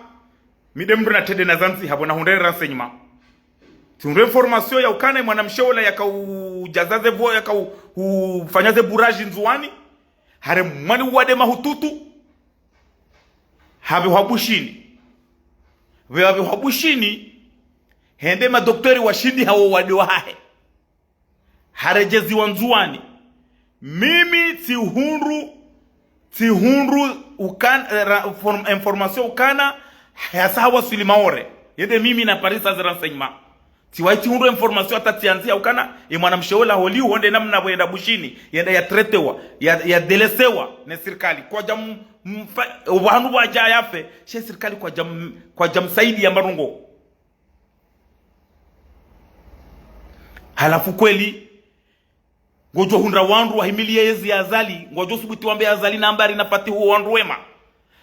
mi nde mndru natrende na zandziha, pvo nahundre renseignement. Tsihundre information ya ukana ye mwanamshe ola yakaudjaza ze pvo, yakau-, ufanya ze bourrage Ndzuwani. Haremwa ni uwade mahututu, hapvehwa Bushini. Pvehwa Bushini, hende madokteri washindi hawo uwade wahahe. Haredjeziwa Ndzuwani. Mimi tsihundru, tsihundru ukan-, eh, ra-, form-, information ukana, yasa hawaswili Maore. Yende mimi napara ze renseignement. Tsiwahi tsihundru information hata tsiandziha ukana, ye mwanamshe ola holiho nde namna pvo yenda Bushini, yenda yatraitewa, ya, yadelesewa ne sirikali. Kwadja m-, mfa-, pvanu pvwadja yafe, she sirikali kwadja m-, kwadja msaidia mba ndrongo. Halafu kweli, ngodjo hundra wandru wahimiliye yezi ya Azali, ngwadjo subuti wambe Azali na Ambari na Fatihu wandru wema.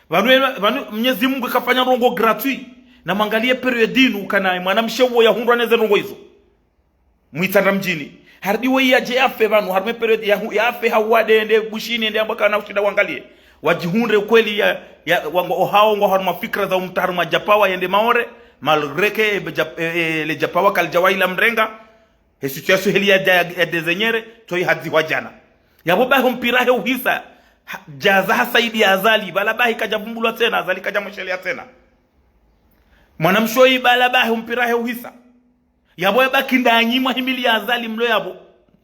Pvanu, pvanu Mnyezi Mungu kafanya ndrongo gratuit. Namwangaliye période inu ukana mwanamshe uwo yahundrwa neze ndrongo izo. Mu Itsandra mdjini. Harudi we yadje yafe pvanu, harumwa période yahu-, yafe ha uwade yende Bushini yende yambwa kana ushinda wangaliye. Wadjihundre ukweli ya, ya, wango ohao ngo harumwa fikra za umtru harumwa djapawa yende Maore, malgré que, eh, djap-, eh, eh, le djapawa kalidjawahi lamrenga, He situation heli ya, ya, ya désigner, tsoyi hadzihwa djana. Yapvo bahi mpira he uhisa, ha, djaza hasaidiya Azali, pvala bahi kadjavumbulwa tsena, Azali kadjamweshelea tsena. Mwanamshe oyi pvala bahi mpira he uhisa. Yapvo yabaki ndanyi mwahimiliya Azali mlo yapvo.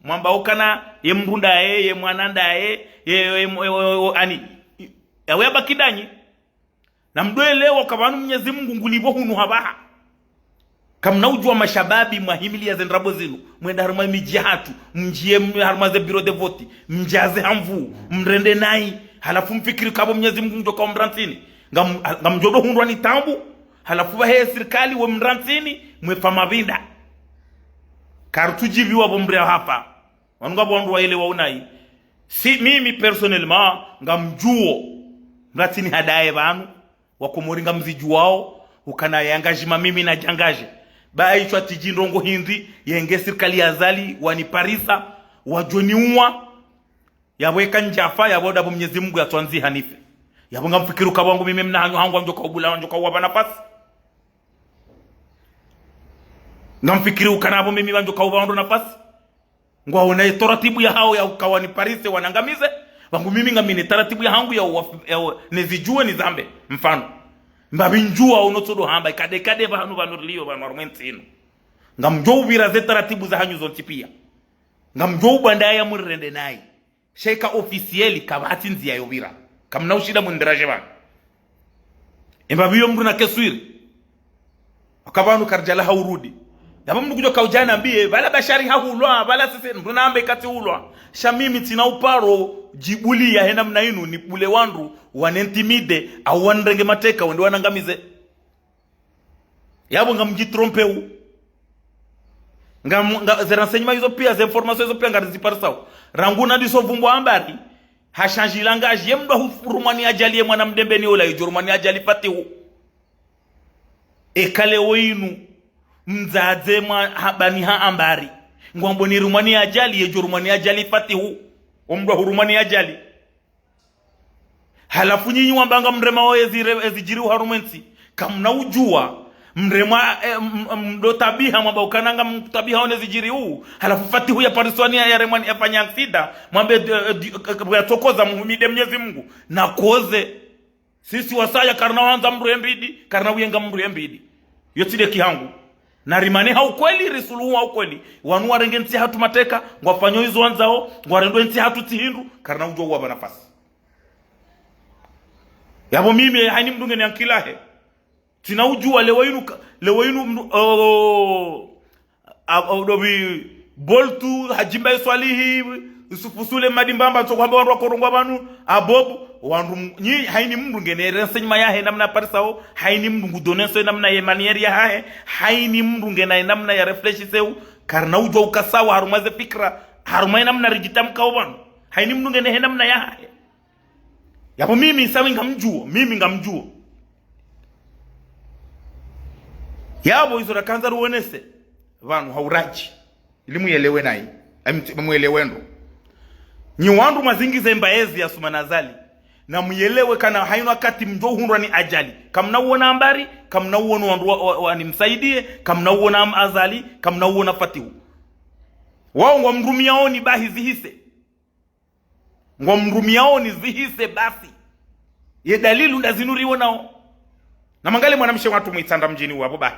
Mwamba ukana ye mdru ndaye, ye mwana ndaye, ye, ye, ye, ye, ye, ani. Yapvo yabaki ndanyi. Na mdru elewe uka pvanu Mnyezi Mungu ngulipvo hunu hapvaha. Kamna udjuwa mashababi mwahimiliya ze ndrabo zinu. Mwende harumwa midji yahatru, mdjiye mwe harumwa ze bureau de vote, mdjaze ha nvu, mrende nayi, halafu mfikiri uka pvo Mnyezi Mungu ngudjo kawo mrantsini. Ngam-, ngamdjo ndo hundrwa ni taabu, halafu pvahe sirikali we mrantsini, mwe fa mapvinda. Karitsudjiviwa pvo mria hapva. Wanu ngapvo wandru waelewa unayi. Si mimi personnellement, ngamdjuwo. Mratsini hadaye pvanu. Wakomori ngamzidjuwao, ukana yangazima mimi nadjangaje. Ba ayishwa tsidji ndrongo hindri, yenge sirikali ya Azali, waniparisa, wadjoniuwa. Yapvo eka ndjafa, yapvo ndapvo Mnyezi Mungu yatsuandziha nife. Yapvo ngamfikiri uka pvo wangu mimi mna hanyu hangu wandjo kaubula, wandjo kauwa pva nafasi. Ngamfikiri ukana pvo mimi wandjo kauwa wandru nafasi. Ngwaona ye taratibu yahawo ya uka waniparise, wanangamize. Pvangu mimi ngamina taratibu yahangu ya uwa-, ya uwa-, nezidjuwe nizambe. Mfano. Mbapvi ndjuwa uno tsodo hamba, ikade, ikade pvanu, pvanu riliyo, pvanu harumwa entsi inu. Ngamdjo upvira ze taratibu zahanyu zontsi piya. Ngamdjo ubandaya murirende nayi. Sha ika officiel kapvatsi ndziya yopvira. Kamna ushinda mundiraje pvanu. Embapvi yo mdru nakeswiri. Uka pvanu karidjalaha urudi. Yapvo mdru kudjo kaudja nambiye, pvala Bashari hahulwa, pvala sisi mdru nambe katsiulwa. Sha mimi tsina uparo, djibuliya he namna inu, nibule wandru, wanentimide, au wanirenge mateka, wende wanangamize. Yapvo ngamdjitrompewu. Ngam-, nga-, ze renseignement izo piya, ze information izo piya ngariziparisao. Rangu nadiso vumbwa hambari, hashandji langage, ye mdru hurumwa ni Ajali ye mwana Mdembeni ola, yedjorumwa ni Ajali Fatihu. Eka leo inu, mdzadze mwa ha-, bani ha hambari. Ngwambo nirumwa ni Ajali, yedjorumwa ni Ajali Fatihu. Omdru hurumwa ni Ajali. Halafu nyinyi wamba ngamremao ezire-, ezidjiriwo harumwa entsi. Kamna udjuwa, mremwa, eh, m-, m-, mdo tabiha, mwamba ukana ngamtabiha one zidjiriwo. Halafu Fatihu yapariswa ni ya, yaremwa ni yafanya aksida. Mwambe, eh, eh, di-, eh, eh, yatsokoza muhumide Mnyezi Mungu. Nakoze. Sisi wasaya karina wandza mdru yembidi, karina uyenga mdru yembidi. Yo tsi de kihangu. Narimane ha ukweli, risuluhu ha ukweli. Wanu warenge ntsi yahatru mateka, ngwafanyo izo wandzao, ngwarendo ntsi yahatru tsi hindru, karina udjuwa uwapva nafasi. Yapvo mimi, hayini mdru ngena ankili yahe. Tsina udjuwa leo inu ka-, leo inu mdru, oh, a-, a-, udopvi Boltu, Hadji Mbaye Swalihi, Yusufu Sule, Madi Mbamba, ntso hwamba wandru wakorongwa pvanu, Abobu, wandru m-, nyi, hayini mdru ngena renseignement yahe namna yaparisao, hayini mdru ngudonenso namna ye manière yahahe, hayini mdru ngena namna ya réfléchisseu, karina udjuwa uka sawa harumwa ze fikira, harumwa namna ridjitamkao pvanu, hayini mdru ngena he namna yahahe. Yapvo mimi sawi ngamdjuwo, mimi ngamdjuwo. Yapvo izo rakandza ruonese pvanu ha uradji. Ili muyelewe nayi, ayi mti-, muyelewe ndro. Nyi wandru mwazingize mbaezi ya Assoumani Azali. Na muyelewe kana hayina wakati mdjo hundrwa ni ajali. Kamna uona hambari, kamna uona wandru wa, wa, wa, ni Msaidie, kamna uona am-, Azali, kamna uona Fatihu. Wao ngwamrumiyaoni bahi zihise. Ngwamrumiyaoni zihise basi. Ye dalili nda zinu riwonao. Na mwangalie mwanamshe watru mwe Itsandra mdjini wapvo bahi.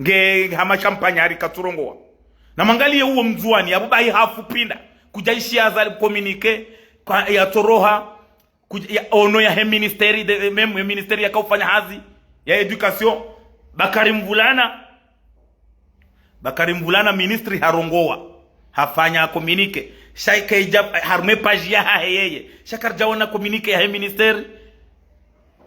Nge hama champanyari katsurongowa. Na mwangalie uwo Mndzuwani, yapvo bahi hafu pinda. Kudjaishiya Azali communiqué, kwa, yatsoroha, kudja, ya, ono yahe ministère de, même ministère yakaufanya hazi, ya éducation, Bakari Mvulana. Bakari Mvulana ministre harongowa, hafanya communiqué. Sha ikaidja harumwa ye page yahahe yeye. Sha karidjaona communiqué yahe ministère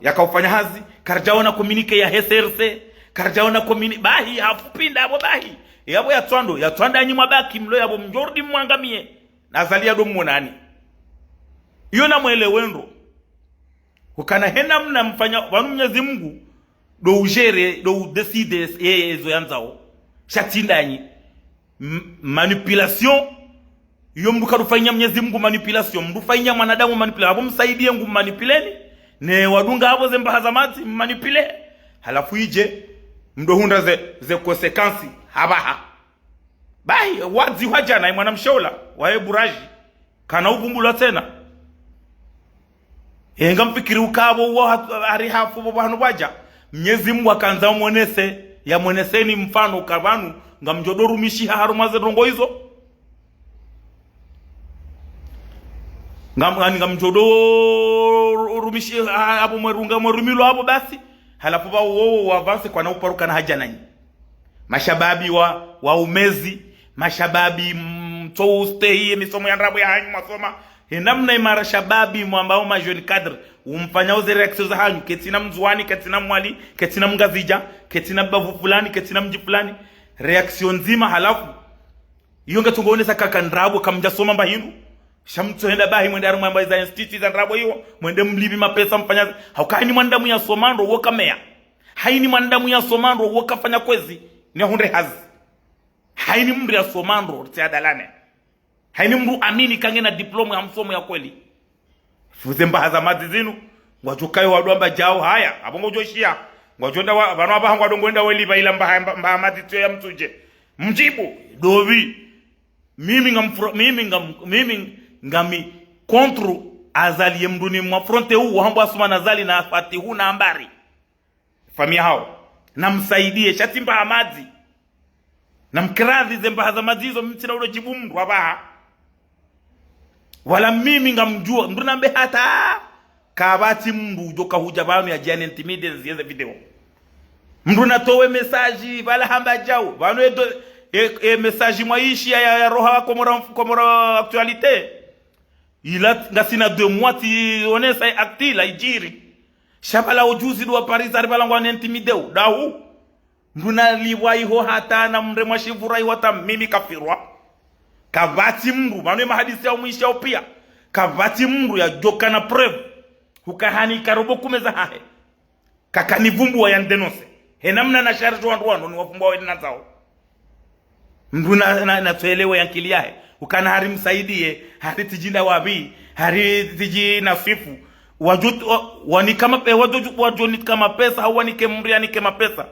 yakaufanya hazi, karidjaona communiqué yahe C R C, karidjaona communi-, bahi, hafu pinda yapvo bahi. Yapvo yatswando, yatswanda nyi mwabaki mlo yapvo mdjorudi mwangamiye. Na Azali ya ndo mwonani. Iyo na mwelewe ndro. Hukana he namna mfanya, pvanu Mnyezi Mungu, ndo ugéré, ndo udécidé, ye, ye, ezo yandzao. Sha tsi ndanyi. M-, manipulation. Iyo mndru karufanya Mnyezi Mungu manipulation. Mndru fanya mwanadamu manipulation. Apvo Msaidie ngu manipuleni. Ne wadunga apvo ze mbaha za madzi, manipulé. Halafu idje, mdo hundra ze, ze conséquences, hapvaha. Bahi, wadzi hwa djana, ye mwanamshe ola, waye buraji. Kana uvumbulwa tsena. Enga mfikiri ukapvo uwo hat-, hari hafu pvo pvanu pvwadja. Mnyezi Mungu hakandza umwonese, yamwoneseni mfano ka pvanu, ngamdjo do rumishiha harumwa ze ndrongo izo. Ngam-, ngani ngamdjo do rumishiha apvo mwerunga mwerumilwa apvo basi. Halafu pvao wowo wa avance kwana uparukana hadja nanyi. Mashababi wa, wa umezi, mashababi mtso ustehi ye misomo ya ndrabo ya hanyu mwasoma. He namna imara shababi mwambao ma jeunes cadres, umfanyao ze réaction za hanyu, ketsina mndzuwani, ketsina mwali, ketsina mngazidja, ketsina bavu fulani, ketsina mdji fulani. Réaction ndzima halafu. Iyo ngetsungo onesa kaka ndrabo kamdjasoma mba hindru. Sha mtsohenda bahi mwende harumwa mba za institut za ndrabo iyo, mwende mlipvi mapesa mfanya. Hauka hayini mwanadamu yasoma ndo woka meya. Hayini mwanadamu yasoma ndo woka fanya kwezi, ni ahundre hazi. Hayini mndru yasoma ndo, tsi adalane. Hayini mndru amini kangena diplôme ya msomo ya kweli. Fuze mbaha za madzi zinu, ngwadjo kayo wandru wamba djao haya, apvo ngodjo shiya. Ngwadjo nda wa, pvanu apvaha ngwadjo ngo enda welipva ila mbaha, mba-, mbaha madzi tsiyo ya mtsudje. Mdjibu, dopvi. Mimi ngam fro-, mimi ngam, mimi ngami contre Azali ye mndru ni mwa fronte huu, wahambwa Assoumani Azali na Fatihu na Ambari. Famiyi hawo. Namsaidie, sha tsi mbaha madzi. Namkiradhi ze mbaha za madzi izo, mimi tsina ulo djibu mndru apvaha. Wala mimi ngamdjuo, mndru nambe hata, kapvatsi mndru udjo kahudja pvanu yadje yani intimidé ndziye ze video. Mndru natowe message, pvala hamba djao, pvanu edo, e, e message mwayishi ya, ya, ya roha Comores, Comores Actualité. Ila ngasina deux mois tsi onesa ye acte ila idjiri. Sha pvala ujuzi ndo wa Paris ari pvala ngwani intimidé u, dahu. Mndru nalipvwa iho hata na mndru mwa shivura iho hata mimi kafirwa. Kapvatsi mndru, pvanu ye mahadisi ya umwisha opia. Kapvatsi mndru yadjoka na preuve. Huka hani karobo kume za hahe. Kaka nivumbua ya ndénoncer. He namna na charge wandru wanu, niwavumbua wena zao. Mndru na, na, natsoelewe ye ankili yahe. Ukana hari msaidie, hari tsidjinda wapvi, hari tsidji nasifu. Wadjo, wa-, wanika mape-, wadjo, wadjo nika mapesa, hau wanike mndru yanike mapesa.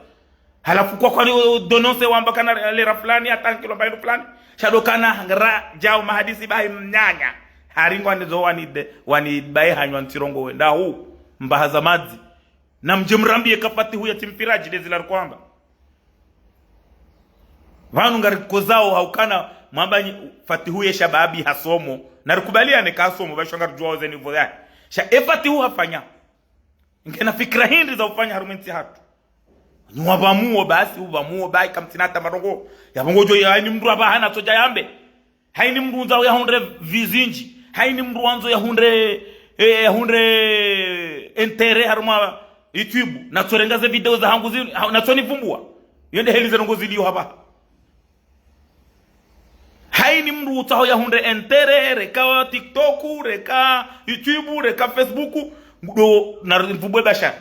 Halafu kwa kwani, uh, dénoncer wamba kana lera fulani, hata nkilo mba hindru fulani. Sha ndo kana ngra djao mahadisi bahi mnyanya. Hari ngwanizo wani de, wani bahi hanywa ntsirongo wenda hu. Mbaha za madzi. Namdje mrambiye ka Fatihu ya tsi mfiradji de zila rikwamba. Pvanu ngarikozao haukana mwamba nyi Fatihu ye shababi hasomo. Narikubaliane kasomo, pvasho ngaridjuao ze niveau yahe. Sha e Fatihu hafanya. Ngena fikira hindri za ufanya harumwa entsi hatru. Nyi wapvamuo basi, upvamuo bahi kamtsina hata marongo. Yapvo ngodjo hayini mndru apvaha natsodja yambe. Hayini mndru wandzo yahundre vues zindji. Hayini mndru wandzo yahundre, eh, yahundre intérêt harumwa YouTube. Natsorenga ze video za hangu zinu, ha-, natsonivumbua. Yo nde heli ze ndrongo zilio hapvaha. Hayini mndru utsaho yahundre intérêt, reka TikTok, reka YouTube, reka Facebook, ndo narivumbue bashara.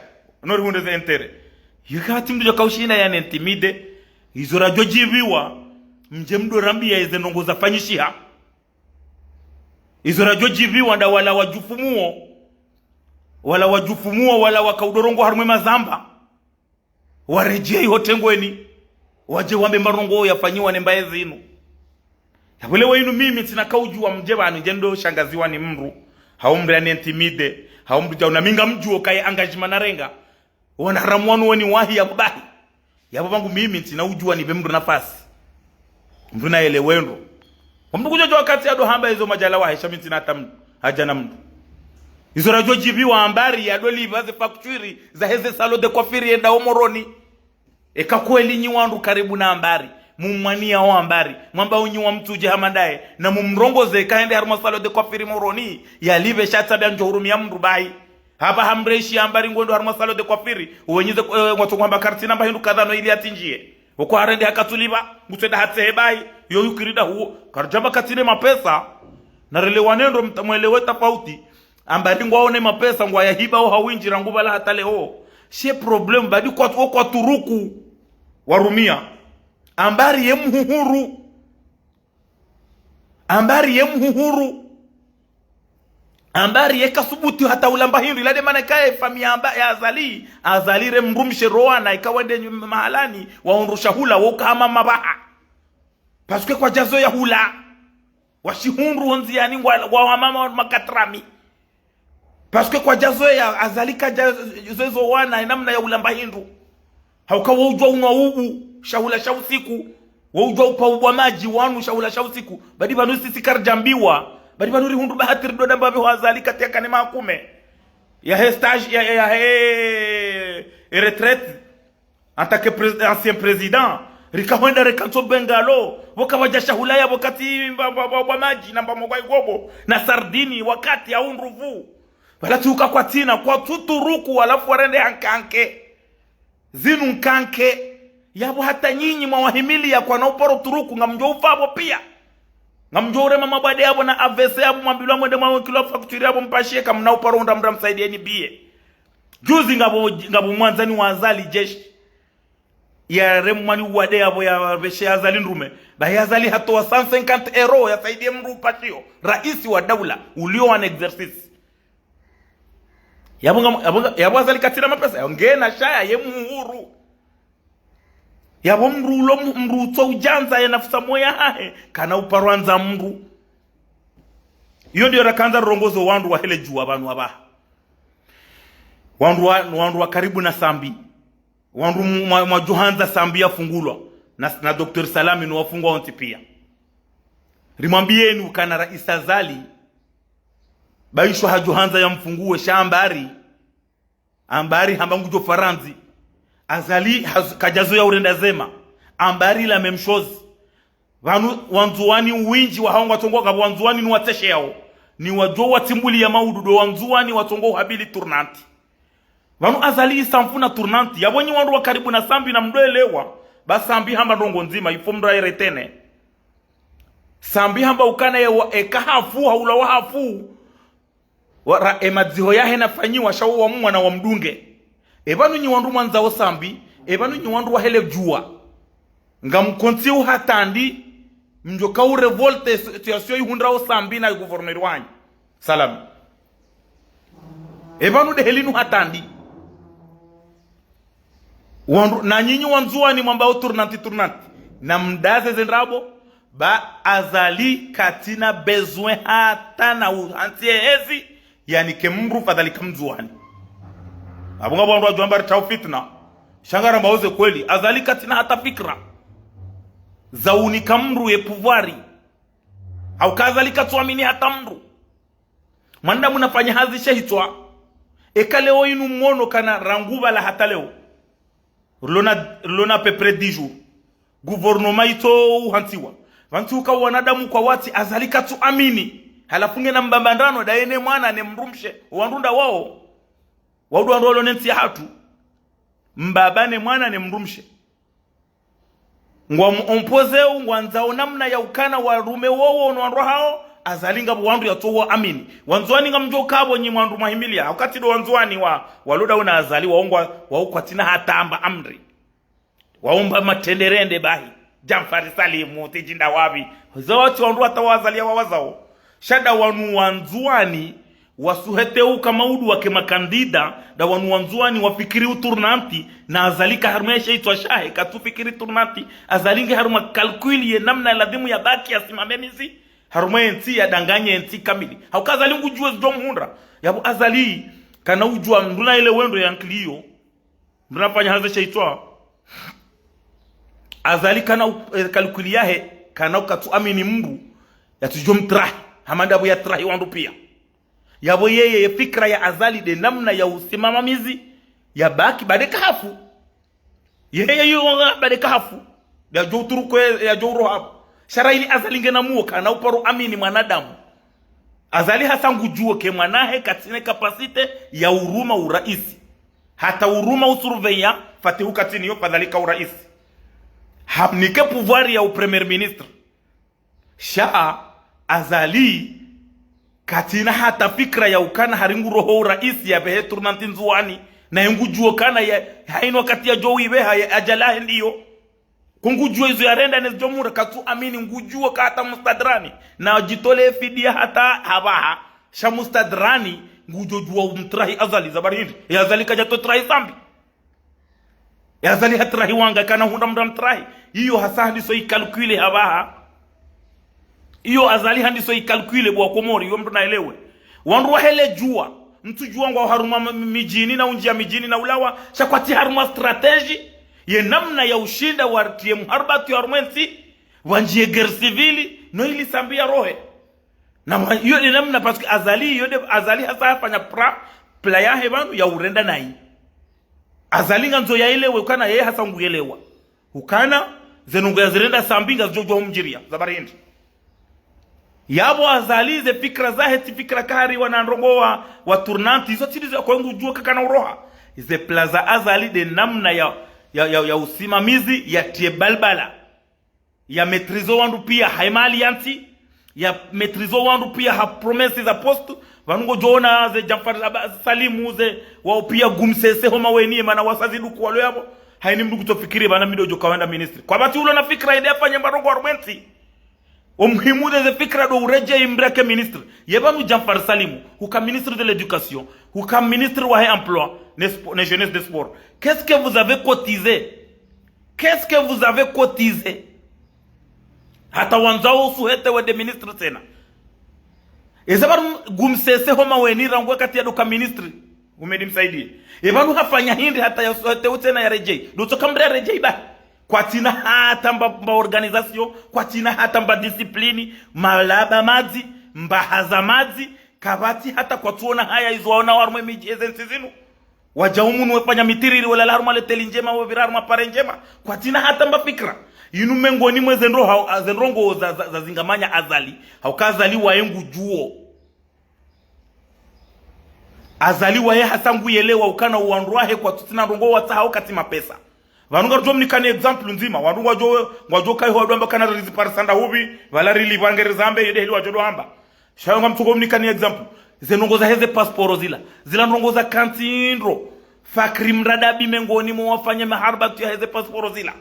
No rihundre ze intérêt. Yeka tsi mndru djo kaushinda yani intimidé. Izo radjo djipviwa, mdje mdo rambiya eze ndrongo zafanyishiha. Izo radjo djipviwa nda wala wadjufumuo. Wala wadjufumuo, wala waka udorongo harumwa mazamba. Waredjei ho tengweni. Wadje wambe marongo yafanyiwa ne mbaye zinu. Yapvo leo inu mimi tsina kaudjuwa mdje pvanu ndje ndo shangaziwa ni mndru. Hau mndru yani intimidé. Hau mndru djau na mi ngamdjuo kaye engagement narenga. Wana haramu wanu weni wahi yapvo bahi. Yapvo pvangu mimi ntsina udjuwa nipve mndru nafasi. Mndru naelewe ndro. Wa mndru kudjodjo wakati yado hamba izo madjala wahe sha mi ntsina hata mndru. Hadja na mndru. Izo radjo djipviwa Ambari yado lipva ze facture za heze salon de coiffure yenda o Moroni. Eka kweli nyi wandru karibu na Ambari. Mumwaniya o Ambari. Mwamba unyi wa mtsudje hama ndaye. Na mumrongoze eka hende harumwa salon de coiffure Moroni. Yalipve sha tsi pvya ndjo hurumia mndru bahi. Hapvaha mreshi Ambari ngwendo harumwa salon de coiffure, uwenyize, eh, ngwatso ngwamba kartsi namba hindru kadha no ili atindjiye. Oko harende hakatsulipva, ngutswenda hatsehe bahi, yo yukirida huo. Karudjamba katsina mapesa, narelewane ndro mta-, mwelewe tafauti. Ambari ngwaone mapesa, ngwayahipva o hawindji rangu pvala hata leo. She problème, badi kwa, kwa turuku warumia. Ambari ye mhuhuru. Ambari ye mhuhuru. Ambari ye kasubuti hata ulamba hindru. Ila de mana kaye famiyi amba ya Azali. Azali re mdrumshe rowana. Ika wende nyu-, mahalani. Waundru shahula. Woka hama mapvaha. Parce que kwadjazoweya hula. Washihundru hondziani ngwa, ngwa wamama wa makatrami. Parce que kwadjazoweya, Azali kadjazoweya zo wana, enamna ya ulamba hindru. Hauka wo udjuwa unwa ubu, shahula sha usiku. Wo udjuwa upva ubwa madji, wanu shahula sha usiku. Badi pvanu sisi karidjambiwa. Badi pvanu rihundru bahati ridodamba pviho Azali kati ya kane makume. Yahe stage, ya, ya, yahe, e retraite. En tant que prés-, ancien président, rika hwenda reka ntso bungalow, pvo kapvadja shahula yapvo kati mba, mba, mba, mba madji, na mba mwa igobo, na sardini, wakati ya undruvu. Pvala tsi uka kwatsina, kwatsu turuku, halafu warende hankanke. Zinu nkanke, yapvo hata nyinyi mwawahimiliya kwana uparo turuku, ngamdjo ufa pvo piya. Ngamdjo urema mabwade yapvo na A V C yapvo mwambilwa mwende mwawekilwa facture yapvo mpashiye kamna uparo undra mndru amsaidiyeni biye. Juzi ngapvo, ngapvo mwandzani wa Azali jeshi. Yaremwa ni uwade yapvo yapveshe Azali ndrume. Bahi Azali hatowa cent cinquante euros yasaidiye mndru upashiyo. Raisi wa daula, uliyo en exercice. Yapvo nga, yapvo nga, yapvo Azali katsina mapesa. Yapvo ngena shaya ye muhuru. Yapvo mndru ulo mu-, mndru utso udjandza ye nafsi moya hahe. Kana uparo andza mndru. Iyo ndiyo rakandza rirongoze wandru wahele djuwa pvanu apvaha. Wandru wa, wandru wa karibu na Sambi. Wandru mwa, mwa, mwadjuhandza Sambi yafungulwa. Na, na Docteur Salami no wafungwa wontsi piya. Rimwambiyeni ukana Raisi Azali. Baishwa hadjuhandza yamfunguwe sha ambari. Ambari hamba ngudjo Farantsi. Azali haz-, kadjazoweya urenda zema. Ambari la même chose. Pvanu wandzuwani windji wahao ngwatsongo ngapvo wandzuwani ni watseshe yawo. Ni wadjo watsimbuliya maududu wandzuwani watsongo uhabili tournante. Pvanu Azali isamfu na tournante. Yapvo nyi wandru wa karibu na Sambi na mdwelewa. Ba Sambi hamba ndrongo ndzima, il faut mndru ayiretene. Sambi hamba ukana ye wa, eka hafu, haulawa hafu. Wa, ra, e madziho yahe nafanyiwa, sha wo wa mwana wa mdunge. E pvanu nyi wandru mwandzawo Sambi, e pvanu nyi wandru wahele djuwa. Ngamkontsi uhatandi, mdjo ka urevolte si-, situation ihundrawo Sambi na gouverneur wanyu. Salami. E pvanu dehe linu hatandi. Wandru, na nyinyi wandzuwani mwambao tournante, tournante. Na mdaze ze ndrabo, ba Azali katsina besoin hata na uhantsi ye hezi, yanike mndru fadhwali ka mndzuwani. Apvo ngapvo wandru wadjo amba ritsaho fitna. Sha ngarambao ze kweli, Azali katsina hata fikira. Za unika mndru ye pouvoir. Hauka Azali katsuamini hata mndru. Mwanadamu nafanya hazi she hitswa. Eka leo inu mwono kana rangu pvala hata leo. Rilo na, rilo na à peu près dix jours. Gouvernement itso uhantsiwa. Pvantsi uka wanadamu kwawatsi Azali katsuamini. Halafu ngena mbambandrano, daye ne mwana ne mdrumshe. Wandru nda wawo. Wandru wandru walo ne ntsi yahatru. Mbaba ne mwana ne mdrumshe. Ngwamu opposé u, ngwandzao namna ya ukana warume wowo no wandru hao, Azali ngapvo wandru yatsowo amini. Wandzuwani ngamdjo kapvo nyi mwandru mwahimiliya, wakati ndo wandzuwani wa, walo dawo na Azali, waongwa, wao kwatsina hata amba amri. Waomba matrenderende bahi. Djamfari Salimu, tsidjinda wapvi. Zawatsi wandru hata wa Azali ya wawazao. Sha da wanu wandzuwani, wasuhete uka maudu wake makandida, da wanu wandzuwani wafikiri utournante, na Azali ka harumwa she hitswa shahe, katsufikiri tournante, Azali nge harumwa calcul ye namna ladhimu yabaki yasimame mizi, harumwa ye ntsi yadanganye ye ntsi kamili. Hauka Azali ngudjuwa zidjo mhundra. Yapvo Azali, kana udjuwa mndru na ile wendo ya nkiliyo, mndru nafanya hazi she hitswa. Azali kana u-, eh, calcul yahe, kana ukatsuamini mndru, yatsudjo mtrahi, hama ndapvo yatrahi wandru piya. Yapvo yeye, ye fikira ya Azali de namna ya usimama mizi, yabaki, bade kahafu. Yeye yo bade kahafu. Yadjo uturuku, yadjo uroha apvo. Sha ra ili Azali ngena muo, kana uparo amini mwanadamu. Azali hasa ngudjuo ke mwanahe katsina capacité ya uruma uraisi. Hata uruma usurveillant, Fatihu katsina yo fadhwali ka uraisi. Hamnike pouvoir ya u premier ministre. Sha Azali katsina hata fikira ya ukana hari nguroho uraisi yapvehe tournante Ndzuwani. Na ye ngudjuo kana ya, haina wakati yadjo uipveha ya ajali yahe ndiyo. Ko ngudjuo izo yarenda ne zidjo mhundra, katsuamini, ngudjuo ka hata mustadrani. Na djitole fidiya hata hapvaha. Sha mustadrani, ngudjo djuwa umtrahi Azali za bari hindri. Ya Azali kadjatso trahi Sambi. Ya Azali hatrahi wanga kana hundra mndru amtrahi. Iyo hasa handiso i calcul ye hapvaha. Iyo Azali handiso i calcul bo wa Komori, iyo mndru naelewe. Wandru wahe le djuwa, mtsudjuwa ngwao harumwa m-, m-, midjini na undjiya midjini na ulawa, sha kwatsi harumwa stratégie, ye namna ya ushinda waritriye mharibatwi harumwa entsi, wandjiye guerre civile, no ili Sambi yarohe. Na mwa-, iyo nde namna, parce que Azali, iyo nde Azali hasa hafanya pra-, plan yahe pvanu ya urenda nayi. Azali ngandzo yaelewe ukana yeye hasa nguyelewa ukana ze ndrongoo yazirenda Sambi ngazidjo djuwa umdjiriya, za barindi. Yapvo Azali ze fikira zahe tsi fikira kahari wana ndrongoo wa, wa tournante, izo tsi ndizo yakao ngudjuwa kakana uroha. Ze plan za Azali nde namna ya, ya, ya, ya usimamizi, yatriye balbala. Ya maîtriser wandru piya ha mali ya ntsi, ya maîtriser wandru piya ha promesse za poste. Pvanu ngodjo ona ze Djanfar Aba-, Salimu ze, wao piya gumsese ho maweni, ye mana wasa ziduku walo yapvo. Hayini mndru kutsofikiri pvanu mi ndo djo kawenda ministre. Kwapvatsi ulo na fikira yende yafanye mba ndrongoo harumwa entsi. O muhimu nde ze fikira ndo uredjeyi mndru yake ministre. Ye pvanu Djanfar Salimu, huka ministre de l'éducation, huka ministre wahe emploi, ne spo-, ne jeunesse, de sport. Qu'est-ce que vous avez cotisé ? Qu'est-ce que vous avez cotisé ? Hata wandzao usuhete wende ministre tsena. Eza pvanu gumsese ho maweni rangu wakati ya ndoka ministre, Houmed Msaidié. E pvanu hafanya hindri hata yasuhete utsena yaredjeyi ? Ndo tsoka mndru yaredjeyi ba. Kwatsina hata mba, mba organisation, kwatsina hata mba discipline, malaba madzi, mbaha za madzi, kapvatsi hata kwatsuona haya izo waona harumwa emidji eze ntsi zinu. Wadja umunu wefanya mitiriri, welala harumwa leteli ndjema, wepvira harumwa pare ndjema. Kwatsina hata mba fikira. Inu mengoni mwa ze ndro-, ha-, ze ndrongoo za, za, zazingamanya Azali. Hauka Azali waye ngudjuo. Azali waye hasa nguyelewa ukana wandru wahe kwatsutsina ndrongoo watsahao katsi mapesa. Pvanu ngarudjo mnikani exemple ndzima. Wandru ngwadjo, ngwadjo kayi ho wandru wamba kana riziparisa nda hupvi, pvala rilipvange rizambe, yende heli wadjo ndo hamba. Sha yo ngamtsuko mnikani exemple. Ze ndrongoo zaheze passeport zila. Zila ndrongoo za kantsi ndro. Fakri Mradabi mengoni mwa wafanye maharibatwi yaheze passeport zila.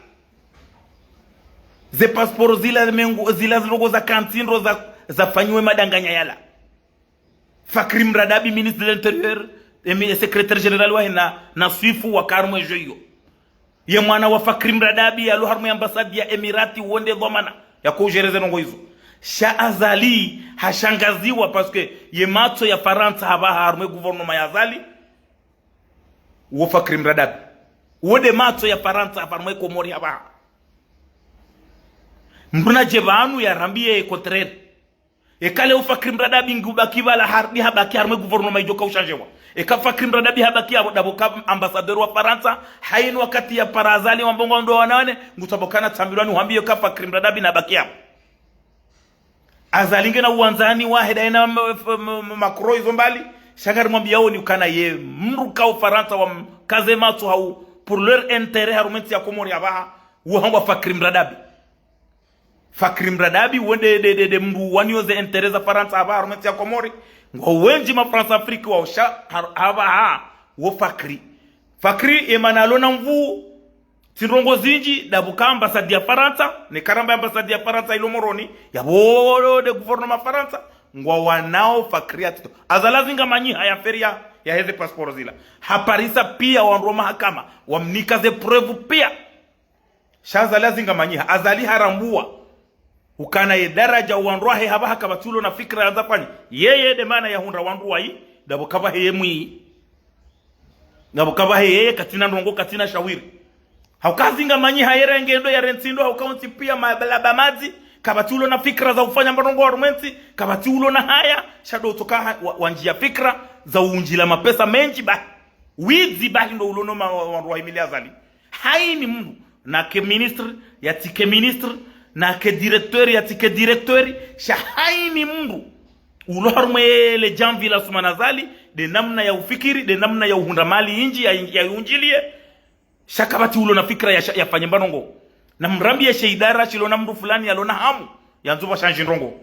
Ze passeport zila mengo-, zila ndrongoo za kantsi ndro za, zafanyiwe madanganya yala. Fakri Mradabi, ministre de l'Intérieur, emi-, secrétaire général wahe na, na Swifu waka harumwa ejo iyo. Ye mwana wa Fakri Mradabi yalo harumwa ambassade ya Emirati, wo nde dhwamana yako ujere ze ndrongoo izo. Sha Azali hashangaziwa parce que ye matso ya Farantsa hapvaha harumwa gouvernement ya Azali, wo Fakri Mradabi. Wo nde matso ya Farantsa harumwa Komori hapvaha. Mndru nadje pvanu yarambiye contraire. Eka leo Fakri Mradabi ngubaki pvala harudi habaki harumwa gouvernement idjo ka ushanjewa. Eka Fakri Mradabi habaki yapvo, ndapvo ka ambassadeur wa Farantsa, hayini wakati ya para Azali wamba ngwao ndo wanawane, ngutsapvo kana tsambilwani uhambiye ka Fakri Mradabi nabaki yapvo. Azali ngena uwandzani wahe daye na m-, m-, m-, Macron izo mbali, sha ngarimwambiyao ni ukana ye mndru ka Ufarantsa wamkaze matso hau, pour leur intérêt harumwa entsi ya Komori hapvaha, wo hambwa Fakri Mradabi. Fakri Mradabi, wo nde, nde, nde, nde mndru waniyo ze intérêt za Farantsa hapvaha harumwa entsi ya Komori. Ngwao wendji ma France Afrique wao sha, har-, hapvaha, wo Fakri. Fakri, ye mana yalo na nvuu, tsi ndrongoo zindji, ndapvo ka ambassade ya Farantsa, ne karamba ambassade ya Farantsa ilo Moroni, yapvo nde gouvernement Farantsa, ngwawanao Fakri ya tito. Azali hazingamanyiha ye affaire ya, yaheze passeport zila. Haparisa piya wandru wa mahakama, wamnika ze preuve piya. Sha Azali hazingamanyiha, Azali harambua. Ukana ye daraja wandru wahe hapvaha kapvatsi ulo na fikira yandza fanye. Yeye nde mana yahundra wandru wayi, ndapvo kapvahe ye mwiyi. Ndapvo kapvahe yeye katsina ndrongoo, katsina shawiri. Hauka hazingamanyiha yere ngendo yare ntsi ndo, hauka ontsi piya malaba madzi, kapvatsi ulo na fikira za ufanya mba ndrongoo harumwa entsi, kapvatsi ulo na haya, sha ndo utsoka ha-, wa-, wandjiya fikira za undjila mapesa mendji bahi. Widzi bahi ndo ulo no ma-, wa-, wandru wahimili Azali. Hayini mndru, nake ministre, yatsike ministre, nake directeur, yatsike directeur, sha hayini mndru ulo harumwa ele djamvi la Assoumani Azali, nde namna ya ufikiri, nde namna ya uhundra mali indji, ya, ya undjiliye, sha kapvatsi ulo na fikira ya sha-, yafanye mba ndrongoo. Na mrambiye she idara shilo na mndru fulani yalo na hamu, yandzo pvashandji ndrongoo.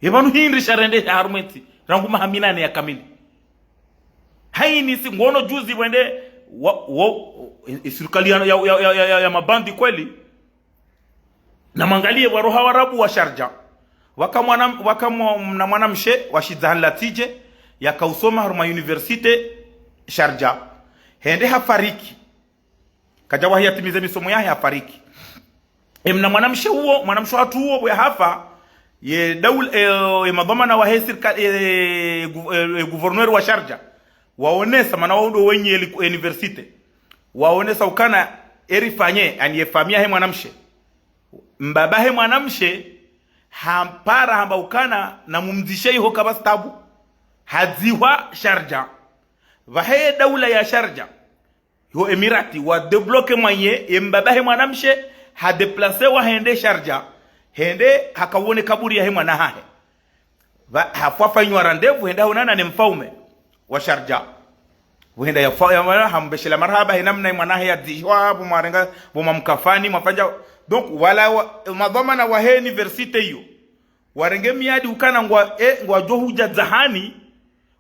Ye pvanu hindri sha rende harumwa entsi, rangu maha minane ya kamili. Hayini si ngono juzi wende wa, wa, e, e, sirikali ya, ya, ya mabandi kweli. Na mwangaliye waroha Warabu wa Sharjah. Waka mwana, waka mwa-, na mwanamshe wa shidzahani la tije, yaka usoma harumwa université Sharjah. Hende hafariki. Kadja wahi yatimize misomo yahe hafariki. Emna mwanamshe uwo, mwanamshe watru uwo, pvo yahafa, Ye daula, e, e madhwamana wahe sirikali, e, gu-, e, e, gouverneur wa Sharjah, waonesa, mana wao ndo wenye eli-, université. Waonesa ukana erifanye, ani ye famiyi yahe mwanamshe. Mbaba he mwanamshe, hampara hamba ukana na mumdzishe iho kapvatsi tabu. Hadzihwa Sharjah. Pvahe daula ya Sharjah, ho Emirati, wa débloqué mwaye, ye mbaba he mwanamshe, ha déplacé wa hende Sharjah, hende hakawone kaburi yahe mwana hahe. Pva-, hafwa fanywa rendez-vous, hende haonana ne mfaume wa Sharjah. Pvo hende yafa-, ya mwana, hambeshelea marahaba, he namna ye mwana hahe yadzihwa, pvo mwarenga, pvo mwamkafani, mwafanya. Donc, wala wa-, madhwamana wahe université iyo. Warenge miadi ukana ngwa, e, ngwadjo hudja Dzahani,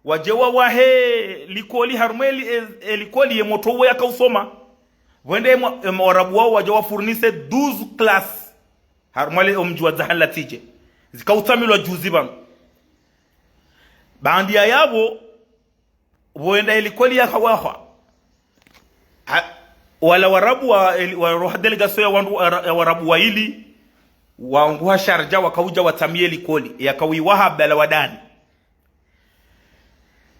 wadje wawahe likoli harumwa eli-, e, e, likoli ye motro uwo yakausoma. Pvo hende mwa-, e, Mwarabu wao wadje wa fournissé douze classes. Harumwa le omdji wa Dzahani la Tsidje. Zikautsamilwa juzi pvanu. Baanda ya yapvo, pvo hende elikoli yakawahwa. Ha, wala Warabu wa, eli-, wa roha délégation ya wandru wa, ya Warabu waili, wanguha Sharjah wakaudja watsamiye elikoli, yakauiwaha Abdallah Wadani.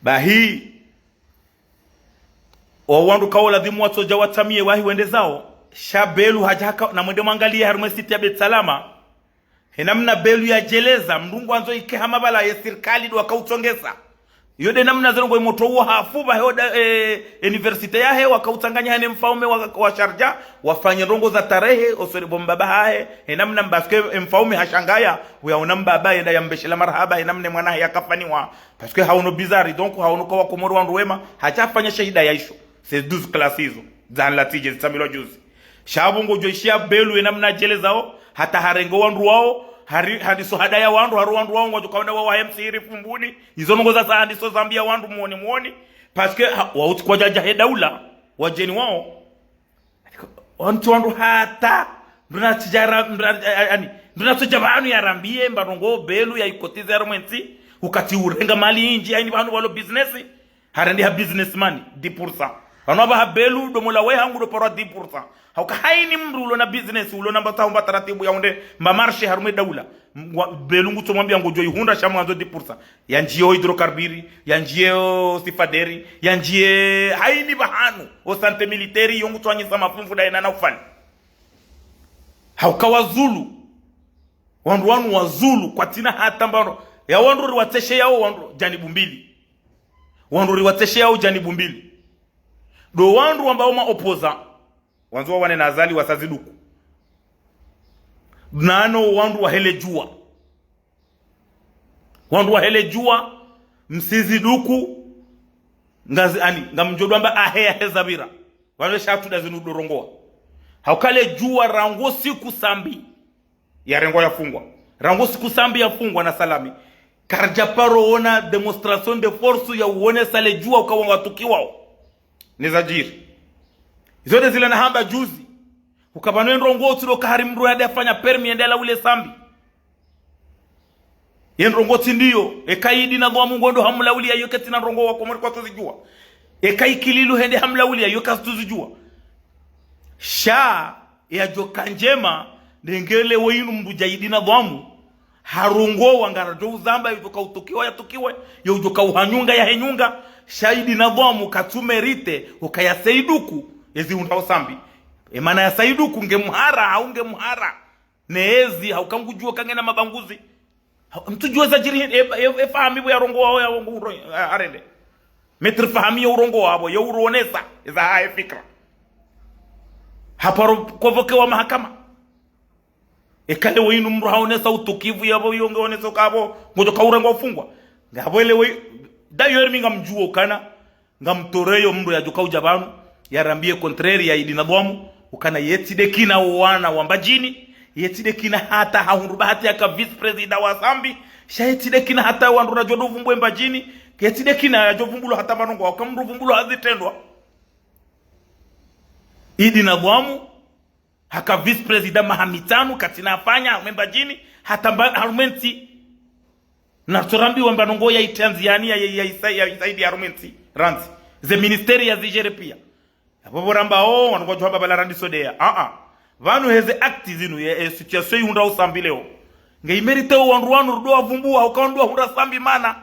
Bahi, o wandru kawo ladhimu watsodja watsamiye wahi wende zao, sha Belu hadja haka, na mwende mwangaliye harumwa e site ya Beit Salama, he namna Belu yadjeleza, mndru ngwandzo ike hama pvala ye sirikali ndo wakautsongesa. Yo nde namna zero ngo imoto uwo hafu pvahe oda, e, université yahe wakautsanganya hane mfaume wa, wa Sharjah, wafanye ndrongo za tarehe, osoni pvo mbaba hahe, he namna mbaske mfaume hashangaya, uyaona mbaba yenda yambeshelea marahaba, he namna mwana hahe yakafaniwa. Parce que haono bizarre, donc haono kwa Wakomori wandru wema, hadja hafanya shahida ya isho. Ces douze classes izo, Dzahani la Tsidje zitsamilwa juzi. Sha pvo ngodjo ishiya Belu ye namna yadjelezao, hata harenge wandru wao, hari-, handiso hadaya wandru, haru wandru wao, ngwadjo kaona wao wa M C hiri Fumbuni, izo ndrongo za sa handiso zambia wandru mwoni mwoni, parce que ha-, wautsi kwadjadja he daula, wadjeni wao. Wantsi wandru hata, mndru natsidja ra-, mndru na-, a-, a-, ani, mndru natsodja pvanu yarambiye, mba ndrongo Belu yaikotize harumwa entsi, ukati urenga mali indji, haini pvanu pvalo business, harendeha businessman, dix pour cent. Pvanu apvaha Belu, domola we hangu ndo parwa dix pour cent. Hauka haini mndru ulo na business, ulo na mba tahu mba taratibu ya unde, mba marché harumwa e daula. Mwa-, Belu ngutsomwambia ngodjo ihundra sha mwandzo dix pour cent. Yandjiye o hydrocarbures, yandjiye o sifaderi, yandjiye haini pvahanu, o santé militaire, yo ngutswanyisa mafumvu nda yena na ufani. Hauka wazulu. Wandru wanu wazulu, kwatsina hata mbano. Ya wandru riwatseshe yao wandru, janibu mbili. Wandru riwatseshe yao janibu mbili. Ndo wandru wamba oma opposant. Wandzo wawane na Azali wasa ziduku. Nano wandru wahe le djuwa. Wandru wahe le djuwa, msi ziduku, ngazi ani, ngamdjo dwamba ahe ya heza pvira. Pvanu sha tsu nda zinu ndo rongowa. Hauka le djuwa rangu siku Sambi yarengwa yafungwa. Rangu siku Sambi yafungwa na Salami. Karidja paro ona démonstration de force ya uonesa le djuwa uka wanga watukiwao. Neza djiri. Izo nde zila nahamba juzi. Uka pvanu ye ndrongo tsi ndo ka hari mndru yade yafanya permis yende yalaule Sambi. Ye ndrongo tsi ndiyo, eka Idi na Dhwamu ngwendo hamlaulia yo ketsina ndrongo Wakomori kwatsozidjuwa. Eka Ikililu hende hamlaulia yo katsuzidjuwa. Sha, yadjoka ndjema, nde ngele wo inu mndru dja Idi na Dhwamu, harongowa ngaradjo uzamba, yudjoka utukiwa yatukiwe, yudjoka uhanyunga yahenyunga, sha Idi na Dhwamu katsu mérité, ukaya saiduku, ezi undra o Sambi. Emana ya saiduku nge mhara, hau nge mhara. Neezi, hauka ngudjuo kangena mabanguzi. Ha-, mtsudjuo za djiri, e, e, e Fahami pvo yarongowa, ya wongo uro, a-, arende. Maître Fahami yo urongowa pvo, yo uronesa, eza hahe fikira. Haparo convoqué wa mahakama. Eka le wo inu mndru haonesa utukivu yapvo, yo nge onesa uka pvo, ngodjoka urengwa ufungwa. Ngapvo le wo i-, d'ailleurs mi ngamdjuo ukana, ngamtoreyo mndru yadjoka udja pvanu, yarambiye contraire ya Idi na Dhwamu, ukana yetsi nde kina wana wa Mbadjini, yetsi nde kina hata hahundru bahati yaka vice-président wa Sambi, sha yetsi nde kina hata wandru radjo ndo vumbwe Mbadjini, yetsi nde kina yadjo vumbulwa hata pvanu ngo, uka mndru vumbulwa hazitrendwa. Idi na Dhwamu, haka vice-président maha mitsanu, katsina afanya, harumwa Mbadjini, hata mba, harumwa entsi. Na tsorambiwa mba ndrongo ya itanziani ya, ya, ya, isa-, ya isaidi harumwa entsi, randzi. Ze ministère ya zigéré pia. Apvo pvo ramba, oh, wanu kwadjo hamba pvala randzi sodeya. Ah, ah. Pvanu heze actes zinu, ye, e situation ihundra o Sambi leo. Nge imérité wandru wanu rudo wavumbua, hauka wandru wahundra Sambi mana.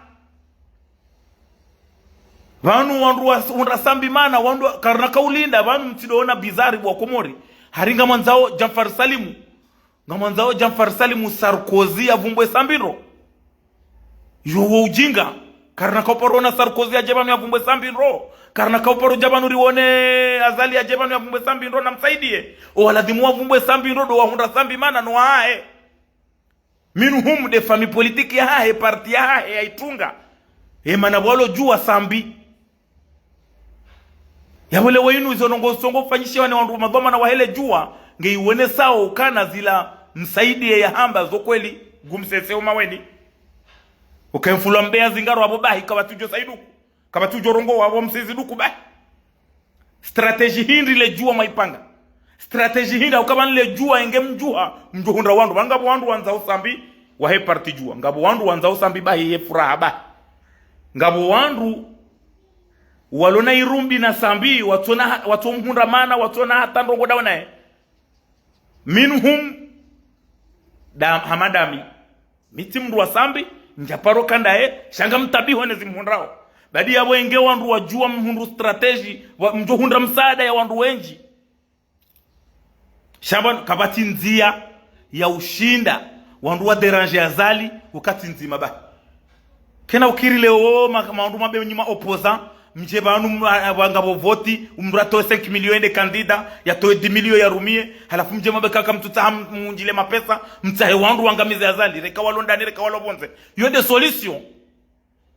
Pvanu wandru wahundra Sambi mana, wandru wa-, karina kaulinda, pvanu mtsidoona bizarre bo wa Komori. Hari ngamwandzao Djanfar Salimu. Ngamwandzao Djanfar Salimu Sarkozy yavumbue Sambi ndro. Yo wo ujinga. Karina kauparo ona Sarkozy yadje pvanu yavumbue Sambi ndro. Karina kauparo dja pvanu rione Azali yadje pvanu yavumbue Sambi ndro namsaidie. O waladhimu wavumbue Sambi ndro ndo wahundra Sambi mana no wahahe. Minhum nde famille politique yahahe, parti yahahe yaitunga. Ye mana pvwalo djuwa Sambi. Yapvo leo inu izo ndrongoo zisongo fanyishiwa ni wandru madhwamana wahe le djuwa, nge iwonesao ukana zila Msaidie yahamba zo kweli, ngumsese umaweni. Uka emfulwa mbeya zingaro apvo bahi, kapvatsi udjo saiduku. Kapvatsi udjo rongowa apvo msezi duku bahi. Stratégie hindri le djuwa mwaipanga? Stratégie hindri hauka pvanu le djuwa enge mdjuha, mdjo hundra wandru. Pvanu ngapvo wandru wandzao Sambi, wahe parti djuwa. Ngapvo wandru wandzao Sambi bahi ye furaha bahi. Ngapvo wandru walona irumbi na Sambi, watsona, watsomhundra mana, watsona hata ndrongoo ndawo naye. Minhum da-, hama ndami. Mi tsi mndru wa Sambi, ndjaparo ka ndaye, sha ngamtabiho ne zimhundrao. Badi yapvo enge wandru wadjuwa mhundru stratégie, wa-, mdjo hundra msaada ya wandru wendji. Sha pvanu kapvatsi ndzia ya ushinda wandru wa déranger Azali wakati ndzima bahi. Kena ukiri leo ma-, ma-, wandru mabe nyima opposant, mdje pvanu mwa-, wanga pvo voti, umndru atowe cinq millions yende candidat, yatowe dix millions yarumie, halafu mdje mabe kaka mtsutsaha m-, mundjile mapesa, mtsahe wandru wangamize Azali, reka walo ndani, reka walo pvondze. Yo nde solution.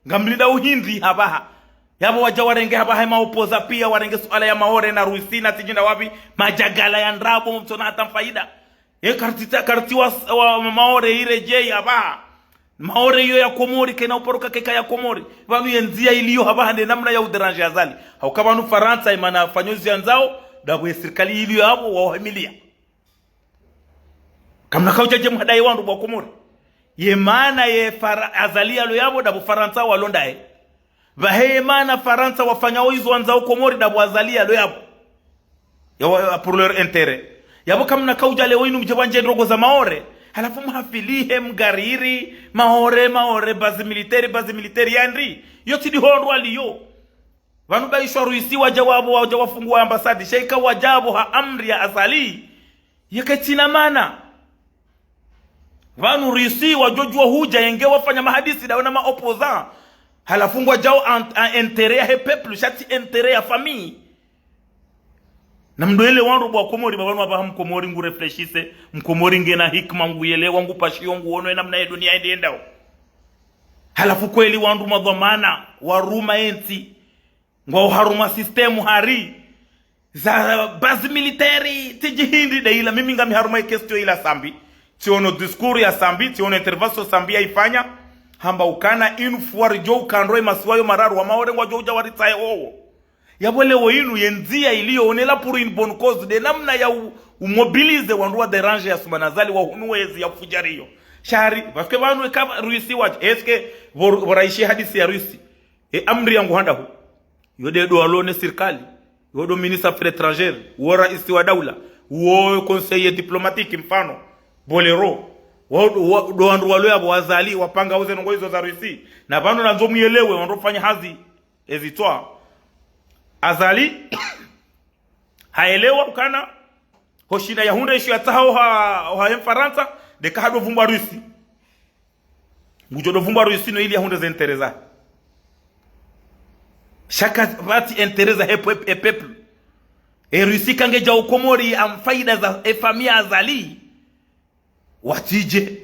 Ngamlindao hindri hapvaha. Yapvo wadja warenge hapvaha ema opposant pia, warenge suala ya Maore na Russie na tsidjinda wapvi, madjagala ya ndrabo, mtsona hata mfaida. Ye karti ta-, karti wa, wa Maore iredjei hapvaha. Maore iyo ya Komori, kena uparo ka keka ya Komori. Pvanu ye ndzia iliyo hapvaha nde namna ya udéranger Azali. Hauka pvanu Farantsa, imana fanyo ziyandzao, ndapvo ye sirikali iliyo yapvo, wawahimilia. Kamna kaudja dje mhadaye wandru bo wa Komori. Ye mana ye Fara-, Azali yalo yapvo, ndapvo Farantsa walo ndaye. Pvahe ye mana Farantsa wafanyao izo wandzao Komori, ndapvo Azali yalo yapvo. Ya wa-, ya pour leur intérêt. Yapvo kamna kaudja leo inu mdje pvwandje ndrongoo za Maore. Halafu mhafilihe mgariri, Maore, Maore, base militaire, base militaire ya ndri. Yo tsi ndihondro aliyo. Pvanu baishwa Russie wadja wapvo, wadja wafungua ambassade. Sha ika wadja apvo ha amri ya Azali. Yeka itsina mana. Pvanu Russie wadjo djuwa hudja yenge wafanya mahadisi ndawo na ma opposant. Halafu ngwadjao an-, an intérêt yahe peuple, sha tsi intérêt ya famille. Na mndru yelewa ndro bo wa Komori, pvapvanu apvaha Mkomori ngu réfléchisse, Mkomori ngena hikima nguyelewa, ngupashio nguono ye namna ye dunia yende yendao. Halafu kweli wandru madhwamana, waruma entsi. Ngwao harumwa système hari. Za base militaire, tsidji hindri nde ila, mimi ngami harumwa ye question ila Sambi. Tsiono discours ya Sambi, tsiono intervention Sambi yaifanya. Hamba ukana inu fuari djo ukandro ye masiwa yo mararu wa Maore ngwadjo udja waritsahe hoho. Yapvo leo inu ye ndzia iliyo onela pour une bonne cause, nde namna ya u-, umobiliser wandru wa déranger Assoumani Azali wahunu wezi ya ufudjariyo. Sha hari, parce que pvanu eka Russie wadja, est-ce que pvo, pvo raisi hadisi ya Russie? E amri yangu handa hu. Yo nde ndo walo ne sirikali. Yo ndo ministre affaires étrangères. Wo raisi wa daula. Wo conseiller diplomatique mfano. Bolero. Wo, wo, ndo wandru walo yapvo wa Azali, wapanga uze ndrongoo izo za Russie. Na pvanu nandzo muyelewe, wandru fanya hazi ezitswa. Azali, hayelewa ukana, hoshinda yahundre isho yatsaha oha, oha ye Mfarantsa, ndeka hado vumbwa Russie. Ngudjo do vumbwa Russie no ili yahundre ze intérêt zahe. Sha kapvatsi intérêt zahe pep-, e peuple. E Russie kange djao Komori am faida za e famille Azali. Watsidje.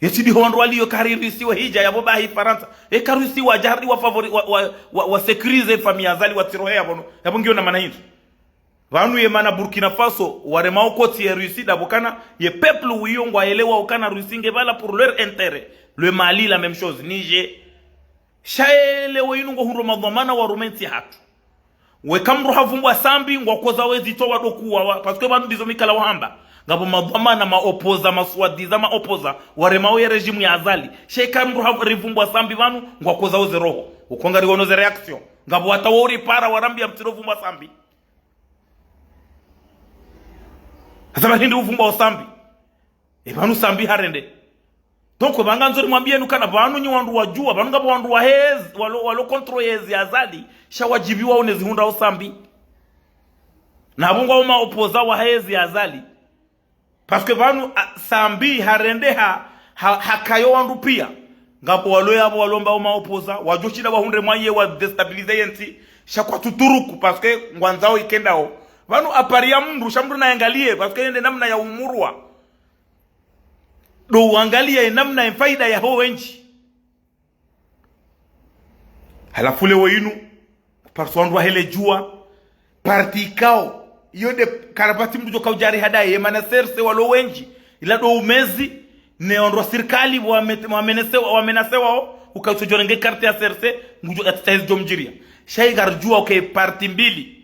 Ye tsi ndiho wandru waliyo kari Russie wahidja yapvo bahi Farantsa. Eka Russie wadja hari wa favori-, wa, wa, wa, wa sécuriser e famille Azali watsirohe yapvo no. Yapvo ngiyo na mana hindri. Pvanu ye mana Burkina Faso, warema okoti ye Russie ndapvo kana, ye peuple wiyo ngwayelewa ukana Russie nge pvala pour leur intérêt. Le Mali, la même chose, Niger. Sha ye leo inu ngohundro madhwamana waruma entsi hatru. Weka mndru havumbwa Sambi, ngwakoza wezi tso wadokuwa wa, parce que pvanu ndizo mikala wahamba. Ngapvo madhwamana ma opposant, ma soi-disant ma opposant, warema oye régime ya Azali. Sha eka mndru ha-, rivumbwa Sambi pvanu, ngwakoza oze roho. Uko ngari ono ze réaction. Ngapvo wata wo uripara warambia mtsindo vumbwa Sambi. Hasa pvahindri uvumbwa o Sambi. E pvanu Sambi harende. Donc, pvanu ngandzo rimwambiyeni ukana pvanu nyi wandru wa Juwa, pvanu ngapvo wandru wa hezi, walo, walo contre yezi Azali, sha wadjibiwa wo ne zihundrawo Sambi. Na pvo ngwao ma opposants wa hezi Azali. Parce que pvanu, a, Sambi harende ha, ha, hakayo wandru piya. Ngapvo walo yapvo walombao ma opposants, wadjo shinda wahundre mwaye wa déstabiliser yentsi, sha kwatsu turuku, parce que ngwandzao ikendao. Pvanu apari ya mndru, sha mndru nayangaliye, parce que yende namna ya umurwa. Ndo wangaliye namna ye faida yaho wendji. Halafu leo inu, parce que wandru wa hele Juwa, parti ikao, iyo nde karapvatsi mndru djo kaudjari hadaye, ye mana C R C walo wendji, ila ndo umezi, ne wandru wa sirikali, wame-, wamenasewa, wamenasewa o, uka utsodjorenge carte ya C R C, ngudjo atitahizi djo mdjiriya. Sha yi ngaridjuwa uka parti mbili,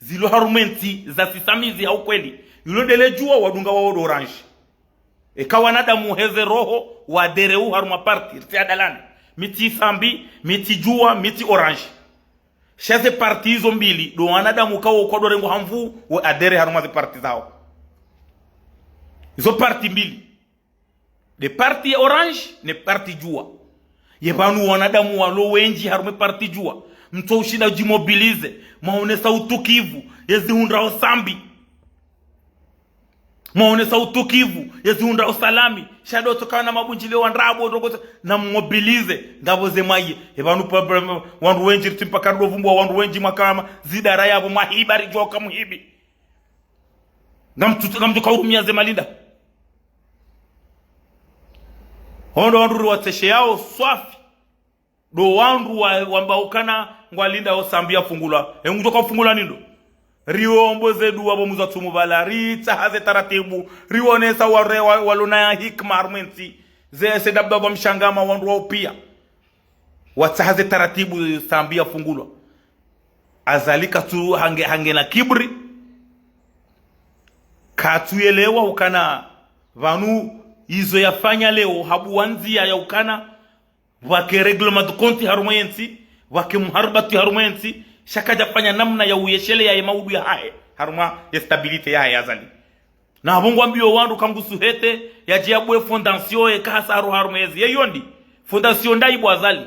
zilo harumwa entsi za sisamizi ha ukweli. Yulo ndele Juwa wadunga wao ndo Orange. Eka wanadamu heze roho, wadere u harumwa parti, ritsi adalani. Mi tsi Sambi, mi tsi Juwa, mi tsi Orange. Sha ze parti izo mbili, ndo wanadamu kawo kwadorengwa ha nvu, wa adere harumwa ze parti zawo. Izo parti mbili. Nde parti Orange, ne parti Juwa. Ye pvanu wanadamu walo wendji harumwa parti Juwa. Mtso ushinda djimobiliser, mwaonesa utukivu, ye zihundrawo Sambi. Mwaonesa utukivu, ye zihundrawo Salami, sha ndo tsoka na mabundjilio wa ndrabo, ndo kotsa, na mmobiliser, ngapvo ze mwaye. Ye pvanu pa, pa, pa, wandru wendji ritsi mpaka ndo vumbwa, wandru wendji mwakama, zidara yapvo mwahiba ridjoka muhibi. Ngamtsu-, ngamdjoka urumia ze malinda. Hondo wandru riwatseshe yao swafi. Ndo wandru wa, wamba ukana ngwalindao Sambi yafungulwa. E ngudjoka ufungulwa nindo. Riombo ze duwa pvo muzatsumu pvala, ritsaha ze taratibu, rionesa ware, wa, walona ya hikima harumwa entsi, ze, ze dabba pvo mshangama wandru wao piya. Watsaha ze taratibu Sambi yafungulwa. Azali katsu hange, hange na kibri. Katsu yelewa ukana pvanu izo yafanya leo habu wandziya ya ukana pvwake règlement de compte harumwa yentsi, pvwake muharibati harumwa yentsi, sha kadjafanya namna ya uyesheleya ye maudu yahahe, harumwa ye stabilité yahahe Azali. Na pvo ngwambiyo wandru kangusu hete, yadje yabue fondation ye kahasa aro harumwa yezi. Ye iyo ndi, fondation ndayi bo Azali.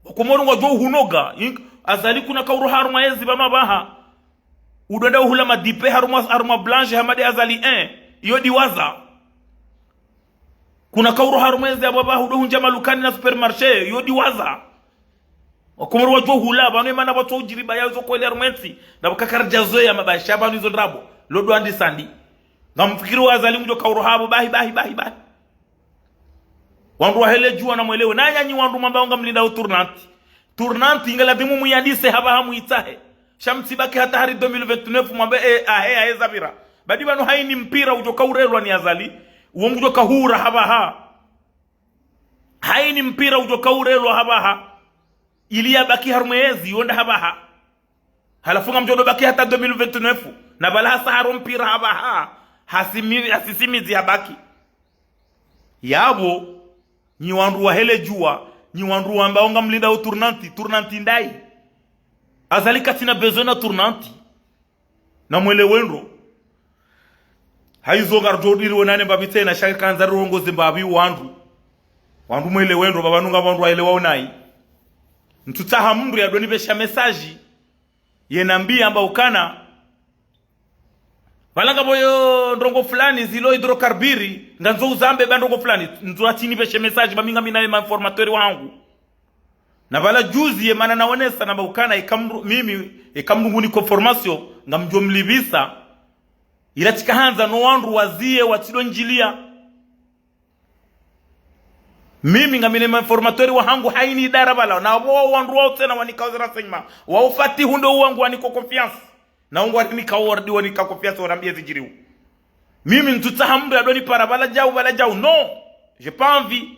Wakomori ngwadjo uhunoga, ink-, Azali kuna kauro harumwa yezi pvanu apvaha. Udonda uhula madipe harumwa, harumwa Blanche Hamadi Azali, eh, iyo diwaza. Kuna kauro harumwa yezi apvaha udo hundja malukani na supermarché, iyo diwaza. Wakomori wadjo hula, pvanu ye mana pvatso udjiriba ya izo kweli harumwa entsi, na pvo kakaridja zoweya mabasha pvanu izo ndrabo, lodo andi sandi. Ngamfikiri wa Azali ngudjo kauro hapvo, bahi, bahi, bahi, bahi. Wandru wa hele Juwa na mwelewe. Na nyanyi wandru mwambao ngamlindao tournante. Tournante inga ladhimu muyandise hapvaha muitsahe. Sha mtsibaki hata hari deux mille vingt-neuf mwambe, eh, ahe, ahe zapvira. Badi pvanu haini mpira udjo kaurelwa ni Azali. Uwo ngudjo kahura hapvaha. Haini mpira udjo kaurelwa hapvaha. Ili yabaki harumwa yezi, yonda hapvaha. Halafu ngamdjo do baki hata deux mille vingt-neuf. Na pvala hasa haro mpira hapvaha. Hasimi-, hasisimizi habaki. Yapvo, nyi wandru wa hele Juwa, nyi wandru wambao ngamlindao tournante, tournante ndayi. Azali katsina besoin na tournante. Na mwelewe ndro. Hayizo ngaridjo diri wonane mbapvi tsena sha kandza rirongoze mbapvi wandru. Wandru mwelewe ndro, pvapvanu ngapvo wandru waelewao nayi. Ntsutsaha mndru yadonipvesha message. Yenambiya amba ukana. Pvala ngapvo yo ndrongo fulani zilo hydrocarbures, ngandzo uzambe ba ndrongo fulani, ndzo atsinipveshe message, ba mi ngamina ye ma informateur wahangu. Na pvala juzi ye mana naonesa namba ukana eka mndru, mimi, eka mndru nguni confirmation, ngamdjo mlipvisa. Ila tsika handza no wandru waziye watsidondjiliya. Mimi ngamina ye ma informateur wahangu haini idara pvala, na pvo wandru wao tsena wanikao ze renseignement. Wao Fatihu ndo wangu wanikao confiance. Na wangu warinikao wardi wanikao confiance warambiya zidjiriwo. Mimi ntsutsaha mndru yadonipara pvala djau, pvala djau. Non, j'ai pas envie.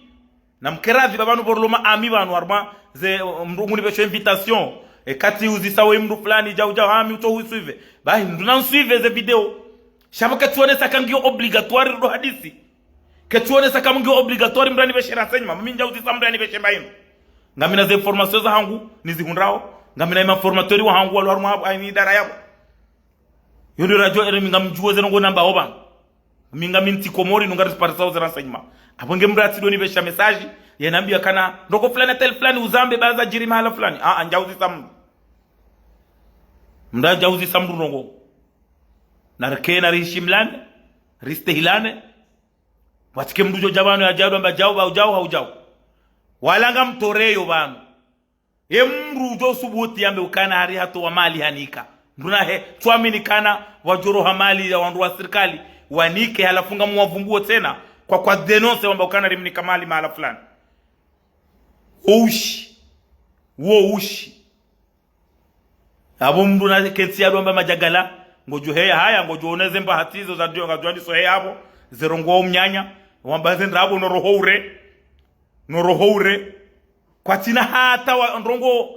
Na mkeradhi pvapvanu pvo rilo ma amis pvanu harumwa ze, mndru ngunipvesho invitation. E kati uzisa we mndru fulani djau djau, ami utso huisuivre. Bahi mndru nansuivre ze vidéo. Sha pvo ketsionesa ka ngiyo obligatoire ndo hadisi. Ketsionesa ka ngiyo obligatoire mndru yanipveshe renseignement. Mi ndja uzisa mndru yanipveshe mba inu. Ngamina ze information zahangu, nizihundrao. Ngamina ye ma informateur wahangu walo harumwa haini idara yapvo. Yo ndo radio R M I ngamdjuwo ze ndrongo nambao pvanu. Mi ngami ntsi Komori, nunga risiparisao ze renseignement. Apvo nge mdru atsidjo nipvesha message, yanambia kana ndrongoo fulani, tel fulani, uzambe ba zadjiri mahala fulani. Ah, ah, ndjauzisa mdru. Mdru ndjauzisa mdru ndrongoo. Narikene, narihishimilane, ristehilane. Watsike mdru djo dja pvanu yadjadwa mba djau, ba udjau, ha udjau. Wala ngamtoreyo pvanu. Ye mdru udjo subuti yambe ukana hari hatowa mali hanika. Mdru nahe, tswamini kana wadjoroha mali ya wandru wa sirikali, wanike halafu ngamwavumbuo tsena, kwa kwa dénoncer wamba ukana rimnika mali mahala fulani. Wo ushi. Wo ushi. Apvo mdru nakentsi yadwamba madjagala, ngodjo heya haya, ngodjo oneze mba hatizo za dio, ngadjo andiso heya apvo, ze ndrongoo mnyanya, wamba ze ndrabo no roho ure, no roho ure. Kwatsina hata wa ndrongoo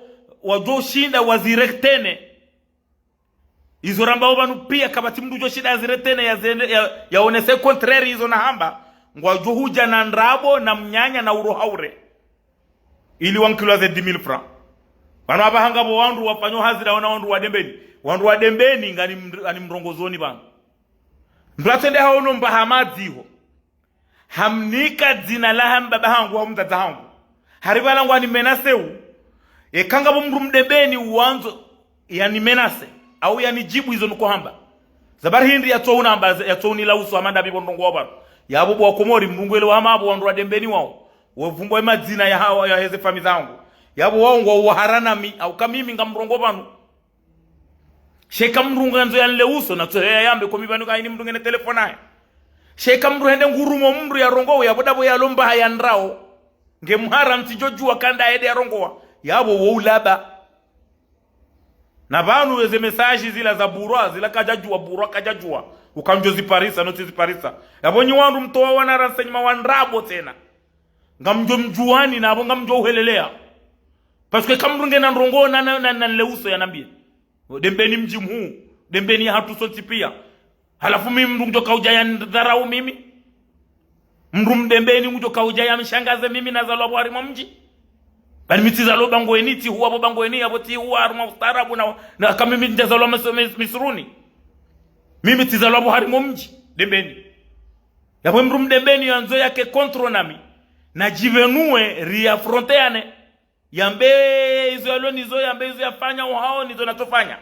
wadjo shinda waziretene. Izo rambao pvanu pia kapvatsi mdru djo shinda yaziretene, ya zende, ya, yaonese contraire izo nahamba, ngwadjo hudja na ndrabo, na mnyanya, na uroha ure. Ili wankilwa ze dix mille francs. Pvanu apvaha ngapvo wandru wafanyao hazi raona wandru wa Dembeni. Wandru wa Dembeni ngani mr-, ngani mrongozoni pvanu. Mdru atsende haono mba ha madziho. Hamnika dzina la ha mbaba hangu, ha mdzadze hangu. Hari pvala ngwani menacé u. Eka ngapvo mdru Mdembeni wandzo yani menacé. Au yanidjibu izo niko hamba. Za bari hindri yatsounamba, yatsounilausu hama ndapvi pvo ndrongoo pvanu. Yapvo bo wa Komori mdru ngwelewa hama apvo wandru wa Dembeni wao. Wavumbuwa ye madzina ya hawa, ya heze fami zangu. Yapvo wao ngwao wahara nami, au ka mimi ngamrongoo pvanu. Sha eka mdru ngandzo yanileuso, natsoheya yambe ko mi pvanu ka ini mdru ngena téléphone yahe. Sha eka mdru hende ngurumo mdru yarongowe, yapvo dapvo yalomba haya ndrao. Nge mhara ntsidjo djuwa kanda yende yarongowa. Yapvo wo ulaba. Na pvanu weze message zila za burwa, zila kadjadjuwa, burwa kadjadjuwa. Ukamdjo ziparisa, no tsiziparisa. Yapvo nyi wandru mtowa wana renseignement wa ndrabo tsena. Ngamdjo mdjuwani, na apvo ngamdjo uheleleya. Parce que eka mdru ngena ndrongoo na, na, na, nanileuso yanambie. Dembeni mdji mhuu, Dembeni ya hatru sontsi pia. Halafu mimi mdru ngudjo kaudja yanidharau mimi. Mdru Mdembeni ngudjo kaudja yamshangaze mimi nazalwa pvo harimwa mdji. Bali mi tsizalwa Bangweni, tsihuwa pvo Bangweni, yapvo tsihuwa harimwa ustaarabu na, na ka mimi ndjazalwa mis-, mis-, Misruni. Mimi tsizalwa pvo harimwa mdji, Dembeni. Yapvo mdru Mdembeni yandzo yake contre nami. Nadjipvenuwe, riaffrontéane. Yambe izo yalo nizo, yambe izo yafanya, uhao nizo natsofanya.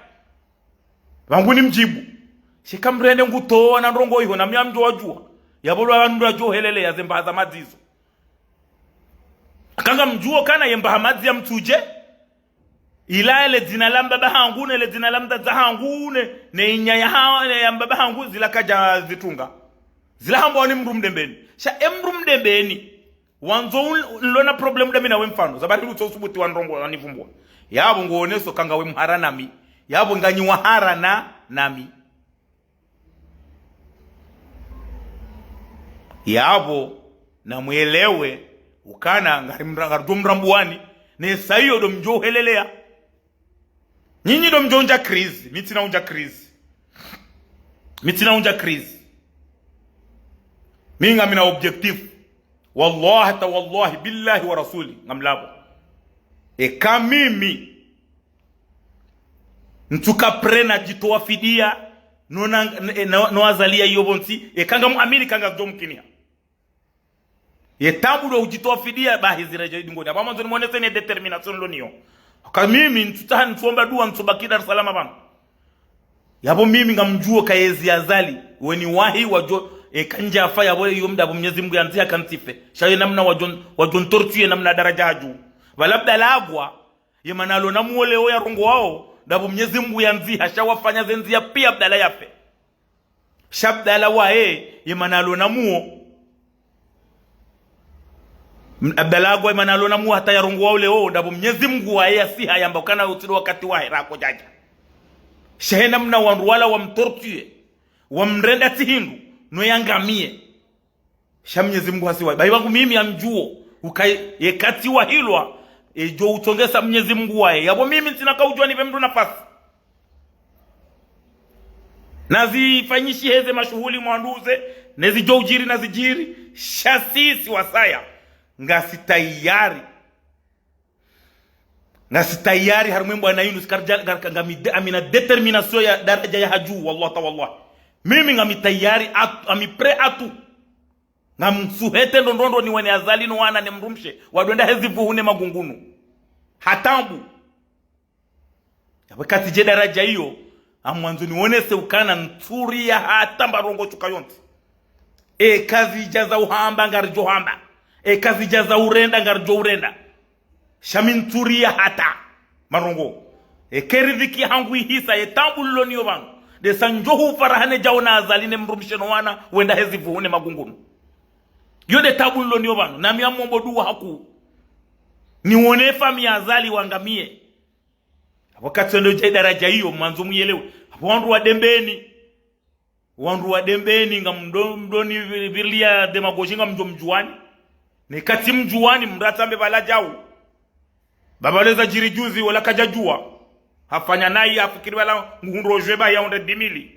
Pvangu nimdjibu. Sha eka mdru hende ngutowa na ndrongoo iho, nami ngamdjo wadjuwa. Yapvo lwa pvanu mdru adjo uheleleya ze mbaha za madzizo. Eka ngamdjuo kana ye mbaha madzi ya Mtsudje. Ila le dzina la mbaba hangu, ne le dzina la mdzadze hangu, ne, ne inyanya ha, ne ya mbaba hangu, zila kadjazitunga. Zila hambwa ni mdru Mdembeni. Sha e mdru Mdembeni. Wandzo un-, nilona problème dami nawe mfano. Za bari utso usubuti wa ndrongoo wanivumbuwa. Yapvo nguoneso ka ngawe mhara nami. Yapvo nganyi wahara na, nami. Yapvo namwelewe ukana ngari mra-, ngaridjo mrambuwani. Ne sa iyo ndo mdjo uheleleya. Nyinyi ndo mdjo undja crise, mi tsina undja crise. Mi tsina undja crise. Mi ngamina objectif. Wallahi ta wallahi, billahi wa rasuli, ngamlapvo. Eka mimi ntsuka prêt nadjitowa fidiya, no na, no, no Azali ya iyo pvontsi, eka ngamwamini ka ngazidjo mkiniha. Ye tabu ndo udjitowa fidiya, bahi ziredjeyi dingoni. Apvo mwandzo nimonese ne détermination nilo nayo. Ka mimi ntsutsaha, ntsuomba duwa, ntsubaki Dar es Salaam pvanu. Yapvo mimi ngamdjuo ka yezi Azali, weni wahi wadjo, eka ndjafa yapvo iyo mda pvo Mnyezi Mungu yandziha ka ntsife. Sha ye namna wadjo, wadjo ntorture namna daradja hadju. Pvala Abdallah Agwa, ye mana alo na muo leo yarongowao, ndapvo Mnyezi Mungu yandziha, sha wafanya ze ndziya pia Abdallah yafe. Sha Abdallah waye, ye mana alo na muo. M-, Abdallah Agwa ye mana alo na muo hata yarongowao leo, ndapvo Mnyezi Mungu waye yasiha yamba ukana utsi ndo wakati wahe rakodjadja. Sha he namna wandru wala wamtorture, wamrenda tsi hindru, no yangamiye. Sha Mnyezi Mungu hasiwa. Bahi pvangu mimi ngamdjuo. Uka ye kati wahilwa. Edjo utsongesa Mnyezi Mungu waye. Yapvo mimi ntsina kaudjuwa nipve mdru nafasi. Nazifanyishihe ze mashuhuli mwandruze. Nezidjo udjiri nazidjiri. Sha sisi wasaya. Ngasi tayari. Ngasi tayari harimwa e mbwana yinu, sikardja, nga, nga, ngami de-, ngamina détermination ya daradja ya hadju, wallah ta wallah. Mimi ngami tayari atu, ami prêt atu. Ngamsuhete ndrondrondro niwone Azali no wana ne mdrumshe, wadjo wenda he zivuhu ne magungunu. Ha taabu. Yapvo katsi dje daraja iyo, ngamwandzo niwonese ukana ntsuriya hata mba ndrongoo shuka yontsi. Eka zidja za uhamba ngaridjo hamba. Eka zidja za urenda ngaridjo urenda. Sha mi ntsuriya hata mba ndrongoo. Eka riziki yahangu ihisa ye taabu nilo nayo pvanu, ndesa ndjo hufarahane djao na Azali ne mdrumshe no wana wenda he zivuhu ne magungunu. Yo nde taabu nilo nayo pvanu, nami ngamomba dua hakuu niwone famiyi ya Azali wangamiye. Yapvo katsi ndo dja daraja iyo, mwandzo muyelewe. Yapvo wandru wa Dembeni. Wandru wa Dembeni ngamdjo, mdjo nipvirilia démagogie ngamdjo mdjuwani. Neka tsi mdjuwani, mdru atsambe pvala djau. Baba leza djiri juzi, wala kadjadjuwa. Hafanya nayi, hafikiri pvala nguhundro djweba ya hundre dix mille.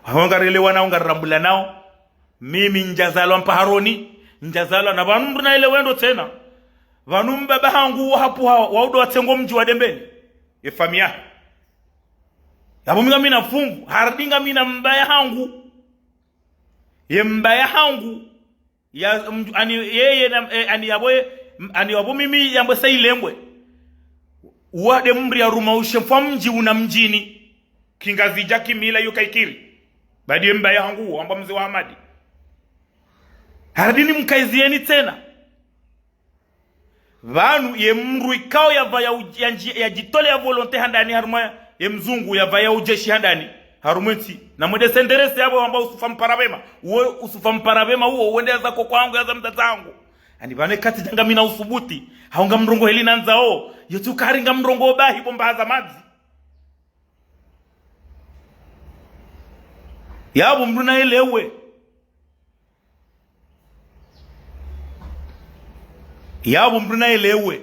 Hawo ngarelewanao, ngarirambulanao. Mimi ndjazalwa Mpaharoni, ndjazalwa na pvanu mdru nayelewe ndo tsena. Pvanu mbaba hangu wo hapvuha, waudo watsengo mdji wa Dembeni. Ye famiyi yahe. Yapvo mi ngamina fungu, harudi ngamina mbaya hangu. Ye mbaya hangu, ya, mdju, ani, yeye na, eh, ani yapvo ye, ani yapvo mimi yambwe sa ilengwe. Wade mdru yaruma ushe mfwa mdji una mdjini. Kingazidja kimila yo kayikiri. Badi ye mbaya hangu, wambwa mze wa Hamadi. Harudi nimkaiziyeni tsena. Pvanu ye mdru ikao yapvaya u-, ya ndji-, yadjitole ya volonté handani harumwa ye mzungu yapvaya ujeshi handani harumwa entsi. Na mwende senderese yapvo wamba usufa mpara pvema. Uwo usufa mpara pvema uwo, wende yaza koko hangu, yaza mdzadze hangu. Ani pvanu katsi dja ngamina usubuti. Hau ngamrongoo heli nandzao. Yotsi ukari ngamrongoo bahi bo mbaha za madzi. Yapvo mdru nayelewe. Yapvo mdru nayelewe.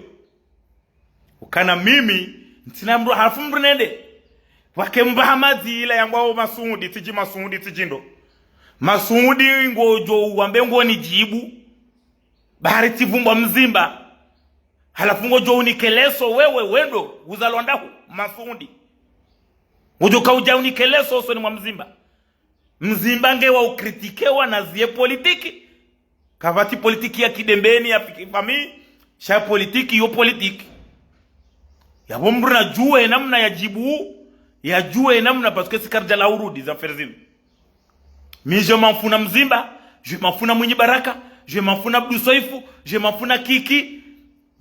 Ukana mimi, ntsina mdru, halafu mdru nende. Wake mbaha madzi ila yangwao Masudi, tsidji Masudi, tsidji ndo. Masudi ngodjo wambe ngoni djibu. Bahari tsivumbwa mdzima. Halafu ngodjo unike leso wewe wendo, uzalwa ndahu, Masudi. Ngodjo kaudja unike leso usoni mwa mdzima. Mdzima nge wa ukritikiwa na ziye politiki. Kapvatsi politiki ya kidembeni ya fiki-, famiyi, sha politiki yo politiki. Yapvo mdru nadjuwe namna yadjibu, yadjuwe namna, parce que si karidja la urudi za affaire zinu. Mi je m'en fous na mdzima, je m'en fous na Mwinyi Baraka, je m'en fous na Abdou Soefo, je m'en fous na Kiki.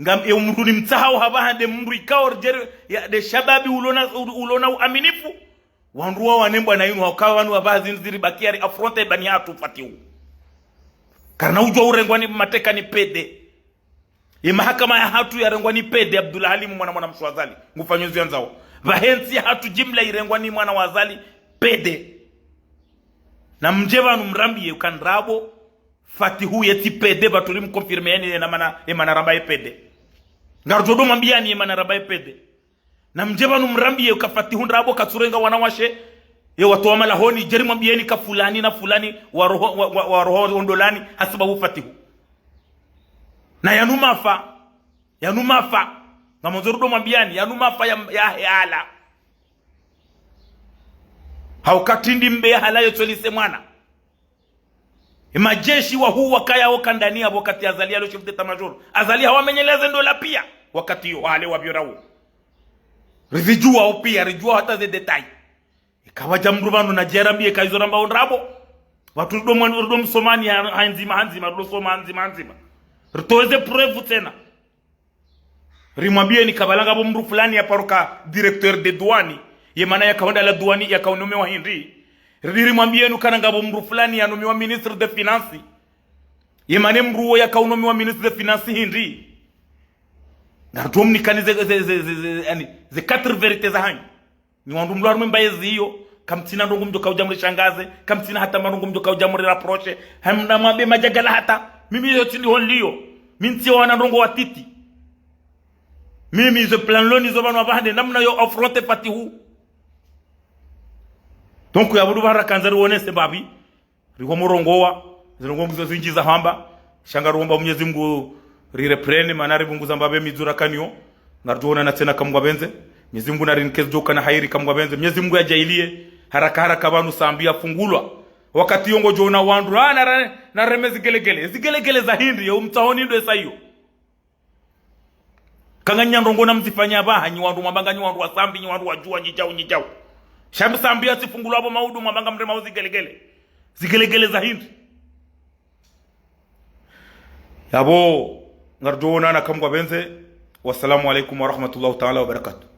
Ngam, ye mdru nimtsahao hapvaha nde mdru ikao ridjeri, ya, nde shababi ulona, ulona uaminifu. Wandru wa wanembwa na inu, hauka wanu wapvaha zinu ziribakia ri affronter bani hatru Fatihu. Karina udjuwa urengwa ni mateka ni pede. Ye mahakama yahatru yarengwa ni pede, Abdullah Halimu mwana, mwana mshe wa Azali. Ngufanyo ziyandzao. Pvahe ntsi yahatru jimla irengwa ni mwana wa Azali pede. Na mdje pvanu mrambiye uka ndrabo Fatihu yetsi pede, pvatsu ri mconfirmer yani ye namna, ye mana ramba ye pede. Ngarudjo do mwambiyani ye mana ramba ye pede. Na mdje pvanu mrambiye uka Fatihu ndrabo katsurenga wanawashe, ye watowa malahoni, djeri mwambiyeni ka fulani na fulani, waroho, wa, wa, waroho ondolani, hasibabu Fatihu. Na yanu mafa, yanu mafa, ngamandzo rudo mwambiyani, yanu mafa ya, ya, ya hala. Hauka tsi ndi mbe ya hala yotsolise mwana. Ye majeshi wahuu wakaya wo kandani yapvo wakati Azali yalo chef d'état-major. Azali hawamenyeleze ndola piya. Wakati yo, wale wapvira wo. Rizidjuwa wo piya, ridjuwa hata ze détails. Ikawadja mdru pvanu nadje yarambiye ka izo rambao ndrabo. Pvatsu rudo mwa-, rudo msomani ha, ha ndzima, ha ndzima, rudo soma ha ndzima, ha ndzima. Ritowe ze preuve tsena. Rimwambiyeni ka pvala ngapvo mdru fulani yaparuka directeur de douane. Ye mana yaka hwenda la douane yaka unomiwa hindri. Ridi rimwambiyeni ukana ngapvo mdru fulani yanomiwa ministre de finance. Ye mana mdru wo yaka unomiwa ministre de finance hindri. Ngarudjo mnikani ze, ze, ze, ze, ze, yani, ze quatre vérités za hanyu. Nyi wandru mlo harumwa mbaye ziyo, kamtsina ndrongo mdjo kaudja mrishangaze, kamtsina hata ndrongo mdjo kaudja mrireprocher, hamna mwambe madjagala hata, mimi yo tsi ndi ho nliyo, mi ntsi wana ndrongo watiti. Mimi ze plan loni zo pvanu apvaha nde namna yo affronter Fatihu. Donc, yapvo ndo pvahara kandza riwonese mbapvi, rihwa murongowa, zirongo ngizo zindji za hamba, sha ngaruomba Mwenyezi Mungu rireprendre, mana ripvunguza mbapvi midzura kaniyo, ngarudjo onana tsena ka Mungu apvendze, Mwenyezi Mungu narinike zidjo kana hairi ka Mungu apvendze, Mwenyezi Mungu yadjaaliye, Haraka haraka pvanu Sambi yafungulwa. Wakati yo ngodjo ona wandru, ah, nara-, nareme zigelegele. Zigelegele za hindri, yo mtsahoni ndo esa iyo. Kanga nyi ndrongo namzifanya pvaha, nyi wandru mwamba nga nyi wandru wa Sambi, nyi wandru wa djuwa, nyi djau, nyi djau. Sha Sambi yatsifungulwa pvo maudu mwamba nga mremao zigelegele. Zigelegele za hindri. Yapvo, ngaridjo onana kamwe ngapvendze. Wassalamu alaikum warahmatullahi taala wabarakatuh.